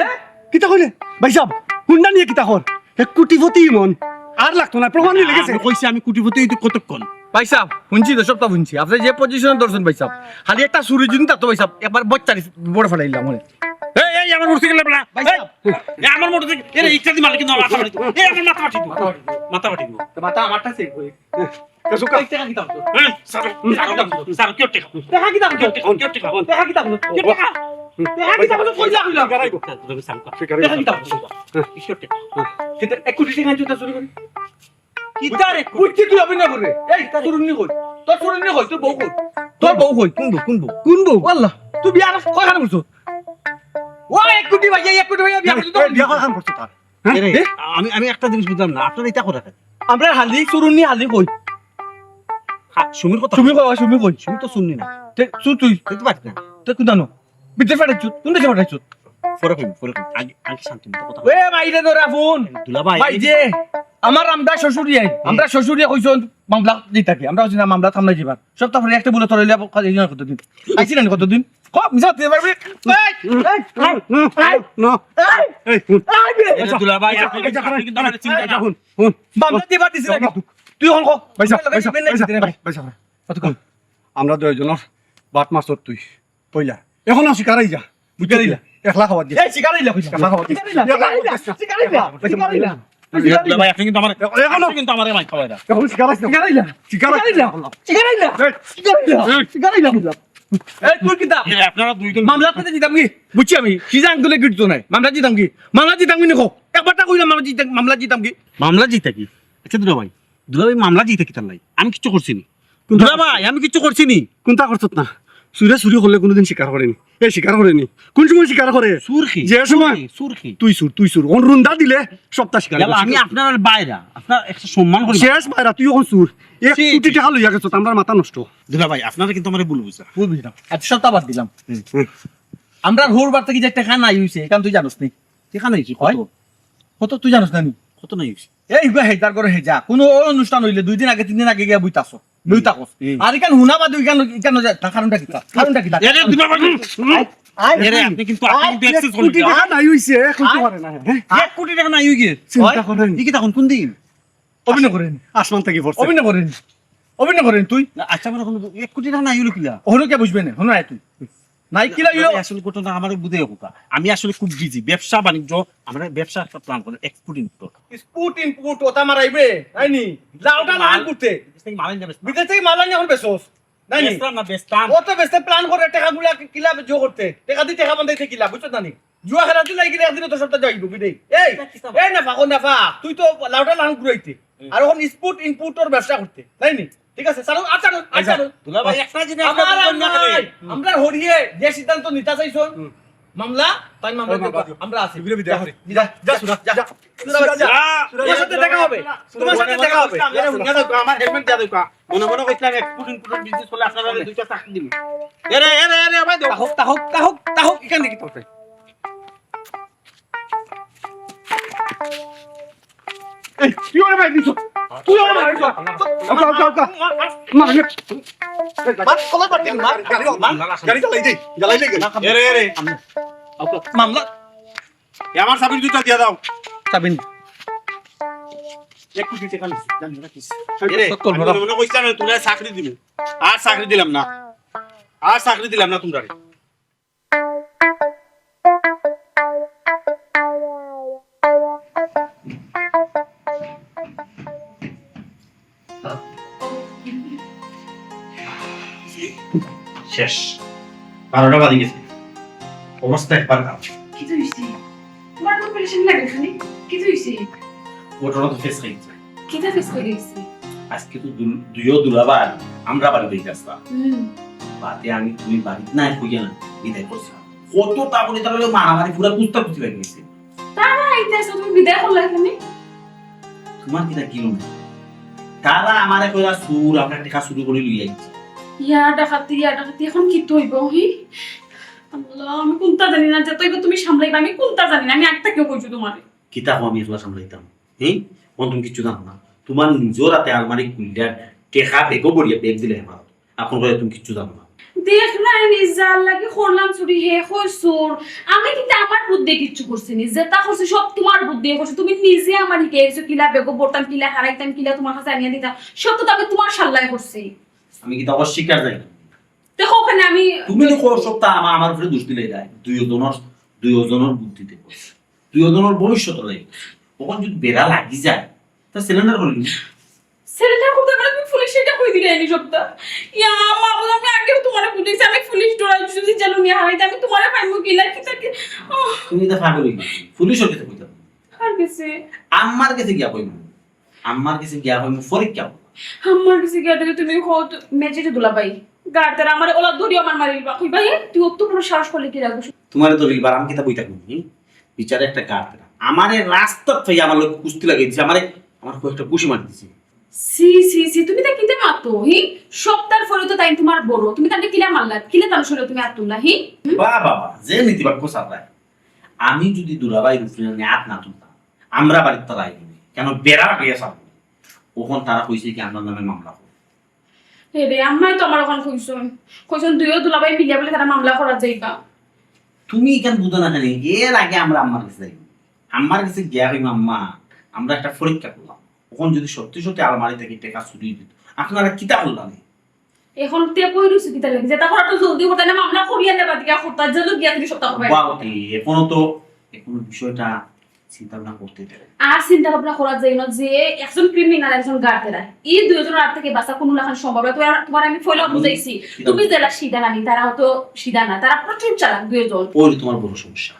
কিতা কইলে? ভাইসাব, হুন্ডা নিয়া কিতা কর? হে কোটিপতি ইমন। আর লাগতো না, প্রমাণ মিলে গেছে। আমি কইছি আমি কোটিপতি অইতে কতক্ষণ? ভাইসাব, হুনছি তো, সবটা হুনছি। আপনে যে পজিশনে ধরছইন ভাইসাব, খালি একটা ছুরি যদি থাকতো ভাইসাব, একবার বচ্চারি বড় ফালাইলাম অনে। এই, এই, আমার মোটরসাইকেল বেটা। ভাইসাব। এই, আমার মোটরসাইকেল, এরে, ইচ্ছা দি মারলে কিন্তু আমার মাথা ফাটি দিবো। এই, আমার মাথা ফাটি দিবো। মাথা ফাটি দিবো। তো মাথা আমারটা সেভ করি। এই, স্যার, স্যার, স্যার, স্যার, কিয়র টেকা? টেকা কিতা? কিয়র টেকা? কিয়র টেকা? টেকা কিতা? কিয়র টেকা? টেকা কিতা? কইলা কইলা। স্যার, স্যার, স্যার, কিয়র টেকা? টেকা কিতা? কিয়র টেকা? কিন্তু এক কোটি টেকা আনছো তা চুরি করি। কিতা রে? বুঝছি তুই অভিনয় করে। এই, তোর চুরুন্নি কই? তোর চুরুন্নি কই? তোর বউ কই? তোর বউ কই? কোন বউ? কোন বউ? কোন বউ? আল্লাহ, তুই বিয়া কয়খান করছো? ও এক কোটি ভাই, এক কোটি ভাই, বিয়া করছো তো? বিয়া কয়খান করছো তার? হ্যাঁ? এরে, এ? আমি, আমি একটা জিনিস বুঝলাম না, আপনারা ইতা করে কেন? আমরা হালি, চুরুন্নি হালি কই? হ্যাঁ, সুমির কথা। সুমি কই, সুমি কই? সুমি তো চুরুন্নি না। তে, চুর তুই। তুই তো পারিস না। তুই কোন জানো? বিদেশ পাঠাইছো? কোন দেশে পাঠাইছো? পরে কইবি, পরে কইবি। আগে, আগে শান্ত হও, কথা ওয়ে, মাইরে ধরা ফোন। দুলাভাই, ভাই এই যে, আমার আমরা শ্বশুরিয়ে, আমরা শ্বশুরিয়ে কইছো মামলা দিতাকে। আমরা কইছি না মামলা থামলাই যাবার। সব তারপরে একটা বলে তোর হইলে এই জন্য কতদিন? আইছি না কতদিন? ক, মিছা তুই পারবি? এই, এই, এই, এই, না। এই, এই, হুন। এই, বে। এই যে দুলাভাই, আপনি কিন্তু, আপনি কিন্তু আমার চিন্তা না। হুন, হুন। মামলা দিবার দিছি না কিন্তু। তুই এখন ক। ভাই সাহেব, ভাই সাহেব, ভাই সাহেব, ভাই সাহেব। কত কম? আমরা দুইজনের বাট মারছস তুই। পয়লা। এখনো শিকারাই যা। বুঝলি? শিকারাইলা। একলা খাওয়া দিয়ে। এই শিকারাইলা কইলা। একলা খাওয়া দিয়ে। শিকারাইলা, শিকারাইলা, শিকারাইলা, শিকারাইলা। দুলাভাই, আপনি কিন্তু আমার, এখনো আপনি কিন্তু আমারে মাই খাওয়াইরা। এখন শিকারাইছ না। শিকারাইলা। শিকারাইলা। শিকারাইলা। এই। শিকারাইলা। এই। শিকারাইলা কইলা। এই, তুই কিতা? এই, আপনারা দুইজন মামলা করতে দিতাম কি? বুঝছি আমি। সিজা আঙ্গুলে গিট তো নাই। মামলা দিতাম কি? মামলা দিতাম কি নিকো? একবারটা কইলাম মামলা দিতাম, মামলা দিতাম কি? মামলা জিতা কি? আচ্ছা দুলাভাই, দুলাভাই মামলা জিতা কিতার লাগি? আমি কিচ্ছু করছি নি। কোনটা দুলাভাই, আমি কিচ্ছু করছি নি। কোনটা করছত না? চুরে চুরি করলে কোনোদিন স্বীকার করেনি। এ স্বীকার করেনি। কোন সময় স্বীকার করে? চুর কি? যে সময় চুর কি? চুর কি? তুই চুর, তুই চুর। অন রুন্দা দিলে সবটা স্বীকার করে। আমি আপনার বাইরা, আপনার একটা সম্মান করি। শেষ বাইরা, তুই এখন চুর। এক ছি, কোটি ছি। টাকা লইয়া গেছত, আমরার মাথা নষ্ট। দুলাভাই, আপনারা কিন্তু আমারে ভুল বুঝা। ভুল বুঝলাম। আচ্ছা, সবটা বাদ দিলাম। হুম। আমরার হউর বাড়ি থাকি যে টেকা নাই অইছে, ইখান তুই জানোস নি? টেকা নাই অইছে, কত? কত তুই জানোস না নি? কত নাই অইছে? এই গো, হেজার করে হেজা। কোনো অনুষ্ঠান অইলে দুই দিন আগে, তিন দিন আগে গিয়া বইতাছ। বইতাছ। হুম। আর ইখান হুনা বাদে ইখান, ইখান কারণটা কিতা? কারণটা কিতা? এরে, দুলাভাই। আই, আই, এরে, আপনি কিন্তু, আপনি আই, কিন্তু এক access কোটি করলেন। টাকা নাই অইছে, কইতে পারে না, হ্যাঁ? এক কোটি টাকা নাই অইছে। চিন্তা করেন। ই কিতা কোন, কোন দিন? অভিনয় করেন। আসমান থাকি পড়ছে। অভিনয় করেন। অভিনয় করেন তুই। না, আচ্ছা, আমার এখন এক কোটি টাকা নাই অইলো কিলা? অহনো কে বুঝবে না, হুনো আয় তুই। নাই কিলা অইলো? আসলে ঘটনা আমারে বুঝাইয়া কউক্কা। আমি আসলে খুব busy, ব্যবসা বাণিজ্য, আমরা ব্যবসা একটা plan করি, export import। Export import ওটা মারাইবে, তাই নি? লাউটা না মাল করতে। বিদেশ থাকি মাল আনি যাবে। বিদেশ থাকি মাল আনি এখন বেচোস, তাই নি? বেচতাম না, বেচতাম। ও তো বেচতে plan করে, টেকাগুলা কিলা জো করতে, টেকা দি টেকা বান্ধাইতে কিলা, বুঝছো না নি? জুয়া খেলাতে লাগি গেলে একদিন তো সবটা যাইব, বুঝলি? এই, এটা কি সামান? এই না ফাঁকো না ফা, তুই তো লাউটা লান ঘুরাইতে। হুম। আর এখন export import ওর ব্যবসা করতে, তাই নি? ঠিক আছে, চালু, আর চালু, আর এই যা, চালু। দুলাভাই, একটা জিনিস আমার আপনার আর বলবেন না খালি। নাই। হুম। আমরা হরিয়ে যে সিদ্ধান্ত নিতে চাইছো, হুম। মামলা, তাই মামলা ওই দেবো। মামলা দিও। আমরা আছি। এগুলো বিদায় যা, করি। যা, যা, সুরা, যা। যা। সুরা, যা। সুরা, তোমার সাথে দেখা হবে। তোমার সাথে দেখা হবে। এরে, হুনিয়া যাও, আমার helmet দিয়া দেও কা। মনে মনে কইছিলাম export import business করলে আপনারা দুইটা চাকরি দিমু। এরে, এরে, এরে, ভাই দেও। তাহক, তাহক, তাহক, তাহক, এখান থেকে তাহক। এই, তুই ওরে মার দিছ। তুই ওরে মার দিছ। ওকে, ওকে, ওকে। মার, মার। মার, কলাই মার, মার। গাড়ি, মার। গাড়ি চালাই দে, চালাই দে। এরে, এরে। মামলা। এ আমার চাবির দুইটা দিয়া দাও। চাবি নি। এক কোটি টাকা নিছি, জানি না কিস। এরে, সত্তর আমি মনে মনে কইছিলাম, তোরা চাকরি দিবি। আর চাকরি দিলাম না। আর চাকরি দিলাম না তোমরারে। শেষ। বারোটা বাজি গেছে। অবস্থা একবার খারাপ। কিতা অইছে? তোমার তো পেরেশান লাগে শুনি। কিতা অইছে? ঘটনা তো ফেস খাইছে। কিতা ফেস খাইছে? আজকে তো দুল-, দুইও দুলাভাই আমরা বাড়ি থেকে আসলাম। হুম। বাদে আমি তুমি বাড়িত নাই কইয়া না, বিদায় করছিলাম। কত তা বলি তারা মারামারি পুরা কুস্তা কুস্তি লাগি গেছে। তারা আইতে আছে, তুমি বিদায় করলা কেনে? তোমার কিতা কিলো না? তারা আমারে কইরা চুর, আমরা টেকা চুরি করি লই আইছি। ইয়া ডাকাতি, ইয়া ডাকাতি, এখন কিতা অইবো, হি? আল্লাহ, আমি কুন্তা জানি না, যেতা অইবো তুমি সামলাইবা, আমি কুন্তা জানি না, আমি আগ থাকিও কইছি তোমারে। কিতা কও আমি একলা সামলাইতাম? হি? অখন তুমি কিচ্ছু জানো না। তোমার নিজর আতে আলমারি খুলিয়া টেকা ব্যাগো ভরিয়া ব্যাগ দিলে আমার। অখন কইরা তুমি কিচ্ছু জানো না। দেখলায়নি, যার লাগি করলাম চুরি, হে কয় চুর। আমি কিন্তু আমার বুদ্ধি কিচ্ছু করছি নি, যেটা করছি সব তুমার বুদ্ধি করছি। তুমি নিজে আমারে হিকাইছো কিলা বেগো পড়তাম, কিলা হারাইতাম, কিলা তুমার কাছে আনিয়া দিতাম, সব তো আমি তুমার শাল্লায় করছি। আমি কিতা অস্বীকার যাই না। দেখো ওখানে আমি তুমি তো কও সবটা আমা-, আমার উপরে দোষ দিলাইরায়। দুইওজনর, দুইওজনর বুদ্ধিতে করছি, দুইওজনর ভবিষ্যৎ রই। অখন যদি বেড়া লাগি যায়, তা surrender করি নি। Surrender করতে পারে, তুমি পুলিশে ইটা কই দিলায়নি সবটা? ইয়া মা, বলো, আমি আগেও তুমারে বুঝাইছি, আমি পুলিশ ডরাই, যদি জেলো নিয়া হারাইতে, আমি তুমারে পাইমু কিলা, কিতা কি? আহ। তুমি তো পাগল অই গেছো। পুলিশর কাছে কইতাম। কার কাছে? আম্মার কাছে গিয়া কইমু। আম্মার কাছে গিয়া কইমু, পরীক্ষা করবো। আম্মার কাছে গিয়া দিলে তুমি কও তো, মেজিতে দুলাভাই। গার্ডের আমারে ওলা ধরিয়া আমার মারিবা। কইবা, "এ, তুই অত বড় সাহস করলি কিলা?" তুমারে ধরিবার আমি কিতা বই থাকবো নি? বিচারে একটা গার্ড না। আমারে রাস্তাত পাইয়া আমার লগে কুস্তি লাগাই দিছে। আমারে, আমার কয়েকটা ঘুষি মারি দিছে। ছি, ছি, ছি, তুমি তা কিতা মাতো, হি? সবটার পরে তো তাইন তুমার বড়। তুমি তানরে কিলা মারলা? কিলা তান শরীরে তুমি আত তুললা, হি? হুম? বাহ, বাহ, বাহ, যে নীতি বাক্য সাপ্লাই। আমি যদি দুলাভাই রুফিনার নিয়ে আত না তুলতাম, আমরা বাড়ির তারা আইব নি। কেন বেড়া গিয়া সাপ? অখন তারা কইছে কি আমরার নামে মামলা করবো। এ রে, আম্মায় তো আমার অখন কইছইন। কইছইন দুইও দুলাভাই মিলিয়া বলে তারা মামলা করা যাইবা। তুমি ইখান বুঝো না কেনে? এর আগে আমরা আম্মার কাছে যাইব। আম্মার কাছে গিয়া কইমু, "আম্মা, আমরা একটা পরীক্ষা করলাম। অখন যদি সত্যি সত্যি আলমারি থাকি টেকা চুরি অইতো, আপনারা কিতা করলা নে?" অখন তে কই রইছে কিতা লাগি? যেটা করার তো জলদি করতা না, মামলা করিয়া নেবা দিকে করতা, জেলো গিয়া তুমি সবটা করবা। বাবা, এই অখনো তো, অখনো বিষয়টা চিন্তা ভাবনা করতে দেয়। আর চিন্তা ভাবনা করা যায় না যে একজন criminal, একজন গার্ডেরা। এই দুইজনর আত থাকি বাঁচা কুনু লাখান সম্ভব না। তুমার, তুমারে আমি পয়লা আমি বুঝাইছি। কিতা তুমি বুঝাইছি? যেলা সিধা নানি, তারা অত সিধা না, তারা প্রচুর চালাক দুইজন। ওই তুমার বড় সমস্যা,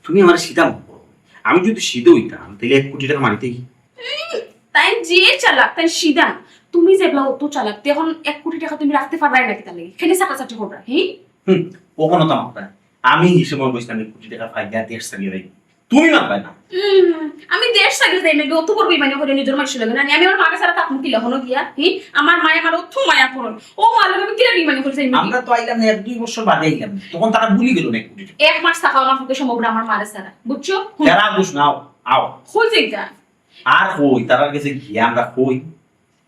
তুমি আমারে সিধা মনে করো। আমি যদি সিধা অইতাম, তাইলে এক কোটি টেকা মারিতেই। উম, তাইন যে চালাক, তাইন সিধা। তুমি যেবলা অত চালাক, তে অখন এক কোটি টেকা তুমি রাখতে পাররায় না কিতার লাগি? কেনে চাকাচাকি কররায়, হি? হুম, অখনো তো মাতরায়। আমি হিসাব মতো বলছিলাম, এক কোটি টেকা পাইয়া দেশ ছাড়িয়া যাইমু। তুমি মাতরায় না। উম, আমি দেশ ছাড়িয়া যাইমু, অত বড় বেইমানি করি নিজর মানষর লগে না নি? আমি আমার মারে ছাড়া থাকমু কিলা অখনো গিয়া, হি? আমার মায় আমারে অত মায়া করইন। ও মার লগে আমি কিলা বেইমানি করি যাইমু? আমরা তো আইলাম না, এক দুই বছর বাদে আইলাম। তখন তারা ভুলি গেল না এক কোটি টেকা। এক মাস থাকা আমার পক্ষে সম্ভব না আমার মারে ছাড়া, বুঝছো? হুম। তারা বুঝ নাও, আও। কই যাইতা? আর কই, তারার কাছে গিয়া আমরা কই,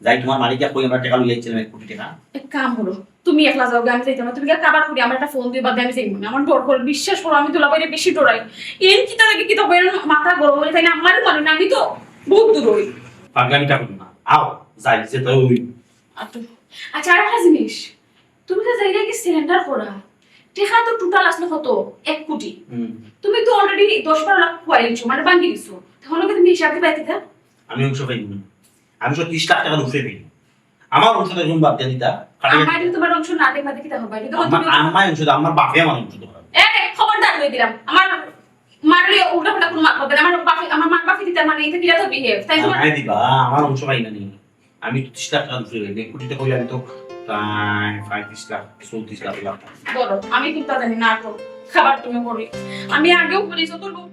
যাই তুমার মারে গিয়া কই আমরা টেকা লইয়া আইছিলাম এক কোটি টেকা। এক কাম করো, তুমি একলা যাওগি, আমি যাইতাম না। তুমি গিয়া কাবার করি আমার একটা ফোন দিও, বাদে আমি যাইমু নে। আমার ডর করে, বিশ্বাস করো, আমি দুলাভাইরে বেশি ডরাই। এন কিতা লাগে কিতা অইবো, মাথা গরম অইলে তাইন আমারে মারইন, আমি তো বহুত দূর অই। পাগলামিটা করো না, আও, যাই, যেটা অই। আচ্ছা, আচ্ছা, আর একটা জিনিস, তুমি যে যাইরায় গি surrender করা, টেকা তো total আসলো কত? এক কোটি। হুম। তুমি তো already দশ বারো লাখ খুয়াই দিছো, মানে ভাঙ্গি দিছো। তখন কি তুমি হিসাব দিবায় কিতা? আমি অংশ পাইমু না। আমি তো ত্রিশ লাখ টেকার উপরে পাইমু। আমার অংশটা তুমি বাদ দিয়া দিতা। কাটে আমার যদি তুমার অংশ না দেয়, বাদে কিতা করবা? এটা তো আমার, তুমি আমার অংশ, আমার বাপে আমার অংশ তো। এ, খবরদার কই দিলাম। আমার মারলে উল্টা পাল্টা কুনু মাত বলবে না। আমার বাপে, আমার মার বাপে দিতা মানে এটা কিলা তো behave? তাই তুমার আমায় দিবা, আমার অংশ পাই না নি। আমি তো ত্রিশ লাখ টেকার উপরে পাইমু। এক কোটি টেকা অইলে আমি তো প্রায় পঁয়ত্রিশ লাখ, চৌত্রিশ লাখ লাখ। বলো, আমি কুনটা জানি না তো। খাবার তুমি করি। আমি আগেও বলি, যত লোক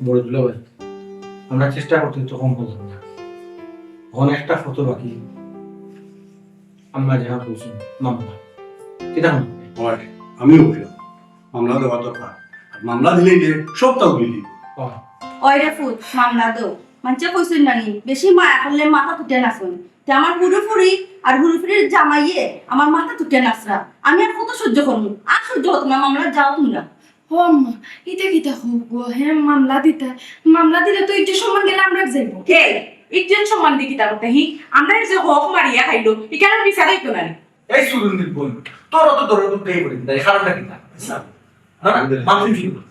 বড় দুলাভাই, আমরা চেষ্টা করতে তো কম করলাম না। অখন একটা ফটো বাকি। আমরা যেটা বলছি, মামলা। কিতা? অয়, আমিও কইলাম, মামলা দেওয়া দরকার। আর মামলা দিলেই যে সবটা উড়ি দিব। অয়। অয় রে ফুত, মামলা দেও। মানষে কইছইন না নি, বেশি মায়া করলে মাথা তুটে নাচইন। তে আমার হুরু ফুরি আর হুরু ফুরির জামাইয়ে আমার মাথা তুটে নাচরা। আমি আর কত সহ্য করমু? আর সহ্য হতো না, মামলা যাও তুমরা। ও আম্মা, ইটা কিতা কও গো? হে, মামলা দিতা, মামলা দিলে তো ইজ্জত সম্মান গেলে আমরার যাইবো। কে? ইজ্জত সম্মান দি কিতা করতে? হি, আমরার যে হক মারিয়া খাইলো, ইখানর বিচার অইতো না নি? এই সুরুন্দির বইন, তোর অত দরদ উঠতেই পারি না, এই কারণটা কিতা? আচ্ছা। না, না, মাফি ফিরো।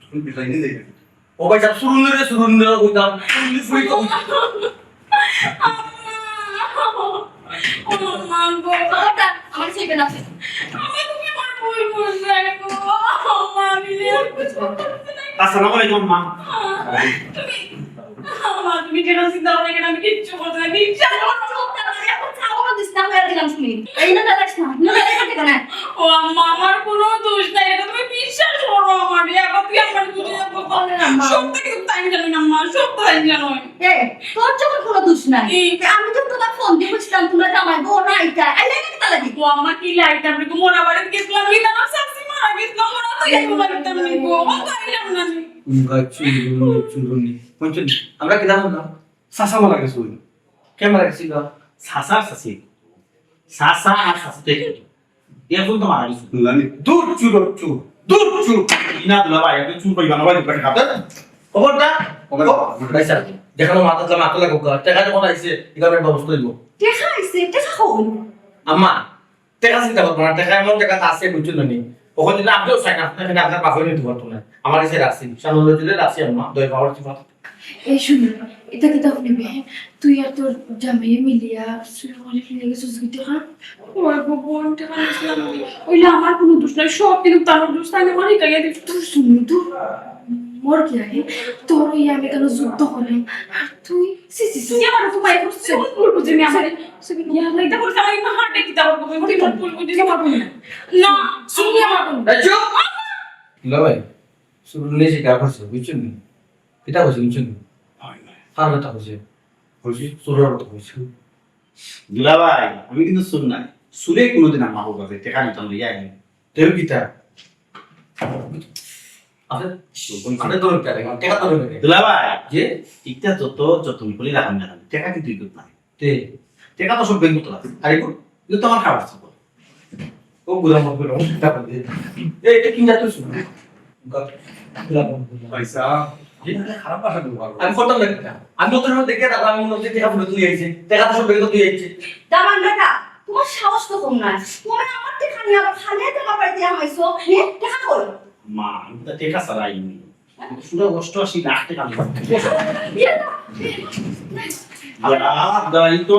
তুমি বিচার নিয়ে যাইবে। ও ভাই সাহেব, সুরুন্দিরে, সুরুন্দিরে কইতাম, সুরুন্দি ফুড়ি তো কইতাম। আম্মা। ও মা গো। আমার ছেলে না। আমার, তুমি আমার বই বললে গো। আম্মা, আমি আর কিছু করতে পারছি না। আসসালামু আলাইকুম, মা। তুমি, আম্মা, তুমি কেন চিন্তা করো না? কেন আমি কিচ্ছু করতে না। বিশ্বাস করো, সব কথা আমি এখন ছাগল দিস না, হয়ে দিলাম শুনি। এই না, দাঁড়াস না। না, দাঁড়াস না, কেন? ও আম্মা, আমার কোনো দোষ নাই। এটা তুমি বিশ্বাস করো আমার। এখন তুই আমার বুঝে যাবো। আরে আম্মা। সব থেকে তাই জানি না, মা। সব তাই জানো। এ, তোর যখন কোনো দোষ নাই, এই আমি তো তোরা ফোন দিয়ে বুঝলাম, তোমরা জামাই বউ না, এটা, আইলে না কিতা লাগি? ও আম্মা, কি লাইট? আমি তো মোরা বাড়িতে গেছিলাম, কি আমার শাশুড়ি মারা গেছিল, মোরা তো এই বাড়িতে আমি গো, ও তো আইলাম না নি। উম, গাছ চুরুনি, চুরুনি। বুঝছেন? আমরা কি জানো না? চাচা মারা গেছে ওই। কে মারা গেছিল? চাচা আর চাচি, চাচা আর চাচি তো একই। এখন তো মারা গেছে। জানি। দূর চুর, চুর, দূর চুর। ইনা দুলাভাই, আপনি চুর কইবা না ভাই, দোকানে খাবেন। খবরটা? খবর? ভাই সাহেব, যেখানে মাথা মাথা লাগো, টেকা যখন আইছে, এখানে ব্যবস্থা হইব। টেকা আইছে, টেকা কই? আম্মা, টেকা চিন্তা করবো না, টেকা এমন টেকা আছে, বুঝছো না নি? ওখানে যদি আপনিও চাই না, আপনার এখানে আপনার বাপেও নিতে পারতো না। আমার কাছে রাখছি, সামনে দিলে রাখছি আম্মা, দয়া পাওয়ার কি কথা? এই শুনো, এটা কিতা হুনবে? তুই আর তোর জামাইয়ে মিলিয়া চুরি করি ফেলে গেছস গি টেকা? ওই গো বোন, টেকা নিছিলাম আমি। ওইলে আমার কোনো দোষ নাই, সব কিন্তু তার দোষ, তাই আমার হিকাইয়া দিস। তোর শুনি তো, মোর কি আগে? তোর ওই আমি কেন যুদ্ধ করলাম? আর তুই, সি, সি, সি। তুই আমার তো মায়ের করছিস, ভুল বুঝিনি আমার। ইয়া, না, এটা করতে আমার ইমা হার্টে কিতা করবো? আমি ভুল বুঝিনি। না, শুনি আমার বোন। এই চুপ! দুলাভাই, চুর নিজে স্বীকার করছে, বুঝছো নি? কিতা কইছে, বুঝছো নি? হয় না। কার কথা কইছে? কইছে? চুরর কথা কইছে। দুলাভাই, আমি কিন্তু চুর নাই। চুরে কোনোদিন আমার কাছে টেকা নিতাম লইয়া আইনি। তেও কিতা? আরে, আরে ধরুন কেন? টেকা ধরুন কেন? দুলাভাই, যে? ইটা যত যত্ন করি রাখুন না কেন, টেকা কিন্তু ইগুত নাই। তে? টেকা তো সব ব্যাংকে তোলা আছে। আরে গো, ইগুত তো আমার খাবার আছে। ও গুলাম, গুলাম, টেকা দিয়ে। এই, এটা কিনা তুই শুন। পয়সা। খারাপ ভাষা ব্যবহার করে। আমি করতাম না এটা। আমি নতুন নতুন দেখে তারপর আমি মনে হচ্ছে টেকা ফেরত নিয়ে আইছি। টেকা তো সব ব্যাংকে তুই আইছি। দামান বেটা, তোমার সাহস তো কম না। তুমি আমার টেকা নিয়ে আবার খালি হাতে আমার বাড়িতে হামাইছো। হ্যাঁ, টেকা কই? মা, আমি তো টেকা ছাড়া আইনি। শুধু অষ্টআশি লাখ টেকা নিয়ে। ইয়া, দাঁড়াই তো।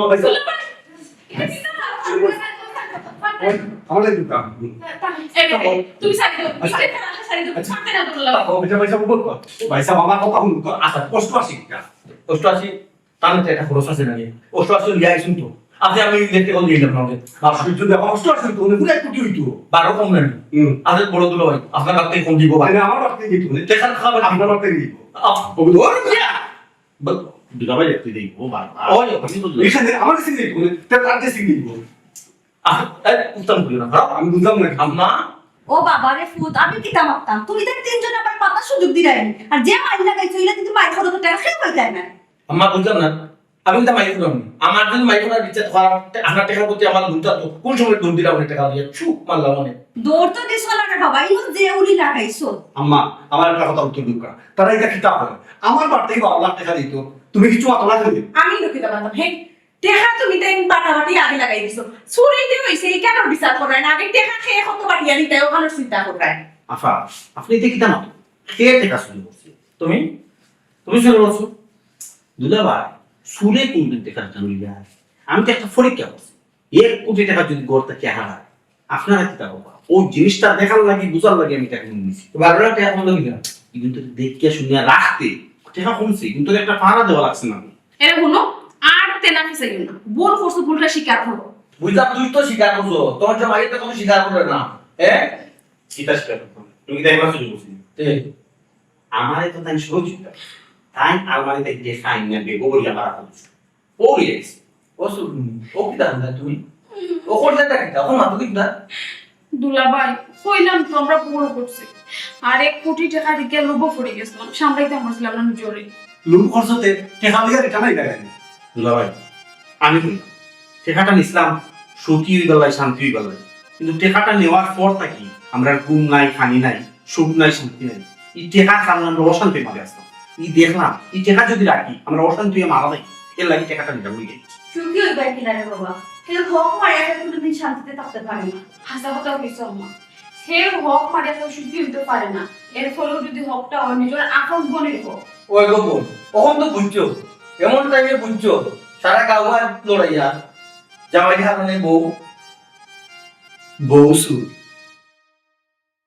আমার এই দোকান। এই, এই, এই, তুমি সাইড দাও, তুমি সাইড দাও, সাইড দাও, ছাড়তে না তো। ও, ভাই সাহেব, ভাই সাহেব, বল কর। ভাই সাহেব, আমার কথা শুনুন তো। আচ্ছা, অষ্টআশি টাকা। অষ্টআশি, তাহলে তো এটা খরচ আছে নাকি? অষ্টআশি লিয়ে আইছুন তো। আচ্ছা, আমি ইলেকট্রিক দিয়ে দিলাম আমাকে। আর সূর্য দেখো, অষ্টআশি তো, উনি পুরো এক কোটি হইতো। বারো কম নাকি? হুম। আচ্ছা, বড় দুলাভাই, আপনার বাপ থেকে কম দিব, ভাই। মানে, আমার বাপ থেকে দিব, মানে, টেকার খাবার আপনার বাপ থেকে দিব। আহ, ও, ও, ইয়া। বল, দুলাভাই দেখতে দেই, ও বারবার। ওই, আমি তো এখানে আমার কাছে নেই, মানে, তার, তার কাছে নেই। আহ, এই, উত্তম করিও না, হ্যাঁ? আমি বুঝলাম না। আম্মা? ও বাবা রে ফুত, আমি কিতা মারতাম? তুমি তো তিনজন আবার মাতার সুযোগ দিলাই। আর যে মাইর লাগাইছো, ইলা কিন্তু মাইর খাওয়া তো টেকা খেয়ে পাইতাই না। আম্মা, বুঝলাম না। আমি কিতা মাইর করলাম? আমার যদি মাইর করার ইচ্ছা হয়, তে আপনার টেকার প্রতি আমার লোভটা তো কোন সময় দৌড় দিলাম, অনেক টেকা দিয়ে, ছু, মারলাম অনেক। দৌড় তো দিছো না রে বাবা, ইনো যে উলি লাগাইছো। আম্মা, আমার একটা কথা উত্তর দিউক্কা। তারা এটা কিতা করে? আমার বাড়ি থেকে বারো লাখ টেকা দিত, তুমি কিছু মাতো না কেনে? আমি ইনো কিতা মারতাম, হে? টেকা তুমি তাই বাটাবাটি আগে লাগাই দিছো। চুরি দি হইছে, ই কেন বিচার কররায় না? আগে টেকা খেয়ে কত বাটিয়া নিতায়, ওখানোর চিন্তা কররায়। আফা, আপনি এটা কিতা মাতো? কে টেকা চুরি করছে? তুমি? তুমি চুরি করছো? দুলাভাই, চুরে কোনদিন টেকা জানলি না? আমি তো একটা পরীক্ষা করছি। এক কোটি টেকা যদি ঘর থাকি হারায়, আপনারা কিতা করবা? ওই জিনিসটা দেখার লাগি, বুঝার লাগি আমি টেকা নিছি। তো বারো লাখ টেকা কম লাগি না? কিন্তু দেখিয়া শুনিয়া রাখতে, টেকা কমছে, কিন্তু একটা পাহারা দেওয়া লাগছে না। এরে হুনো, আর তেনা ফিসাইও না। ভুল করছো, ভুলটা স্বীকার করো। বুঝলাম, তুই তো স্বীকার করছো, তোমার জামাই তো কোনো স্বীকার করে না। হ্যাঁ? কিতা স্বীকার করতো না? তুমি কিতা একবার চুরি করছো? তে? আমারে তো তাই সহযোগিতা। তাই আলমারি থেকে টেকা আইনা বেগো বইয়া মারা করছে। ও রে, ও সুরুনি, ও কিতা হুনলা তুমি? ও করলে তা কিতা? ও মাতো কিতা? দুলাভাই, কইলাম তো আমরা ভুল করছি। আর এক কোটি টেকা দিকে লোভে পড়ি গেছিলাম, সামলাইতাম পারছিলাম না নিজরে। লোভ করছো তে, টেকা লইয়া রিটার্ন আইলা কেনে? দুলাভাই, আমি কই, টেকাটা নিছিলাম সুখী হইবার লাগি, শান্তি হইবার লাগি। কিন্তু টেকাটা নেওয়ার পর থাকি আমরা ঘুম নাই, খানি নাই, সুখ নাই, শান্তি নাই। ই টেকার কারণে আমরা অশান্তির মাঝে আসতাম। ই দেখলাম, ই টেকা যদি রাখি, আমরা অশান্তি হইয়া মারা যাই। এর লাগি টেকাটা নিলাম, বুঝলি? সুখী হইবার কিনা রে বাবা? কেউ হক মারিয়া কেউ কোনোদিন শান্তিতে থাকতে পারে না। হাছা কথা কইছো আম্মা। কেউ হক মারিয়া কেউ সুখী হইতে পারে না। এর ফলেও যদি হকটা হয় নিজর আপন বোনের হক। ওই গো বোন, অখন তো বুঝছো, এমন টাইমে বুঝছো, সারা গাঁও আর লড়াইয়া, জামাইর হারানে বউ, বউ চুর।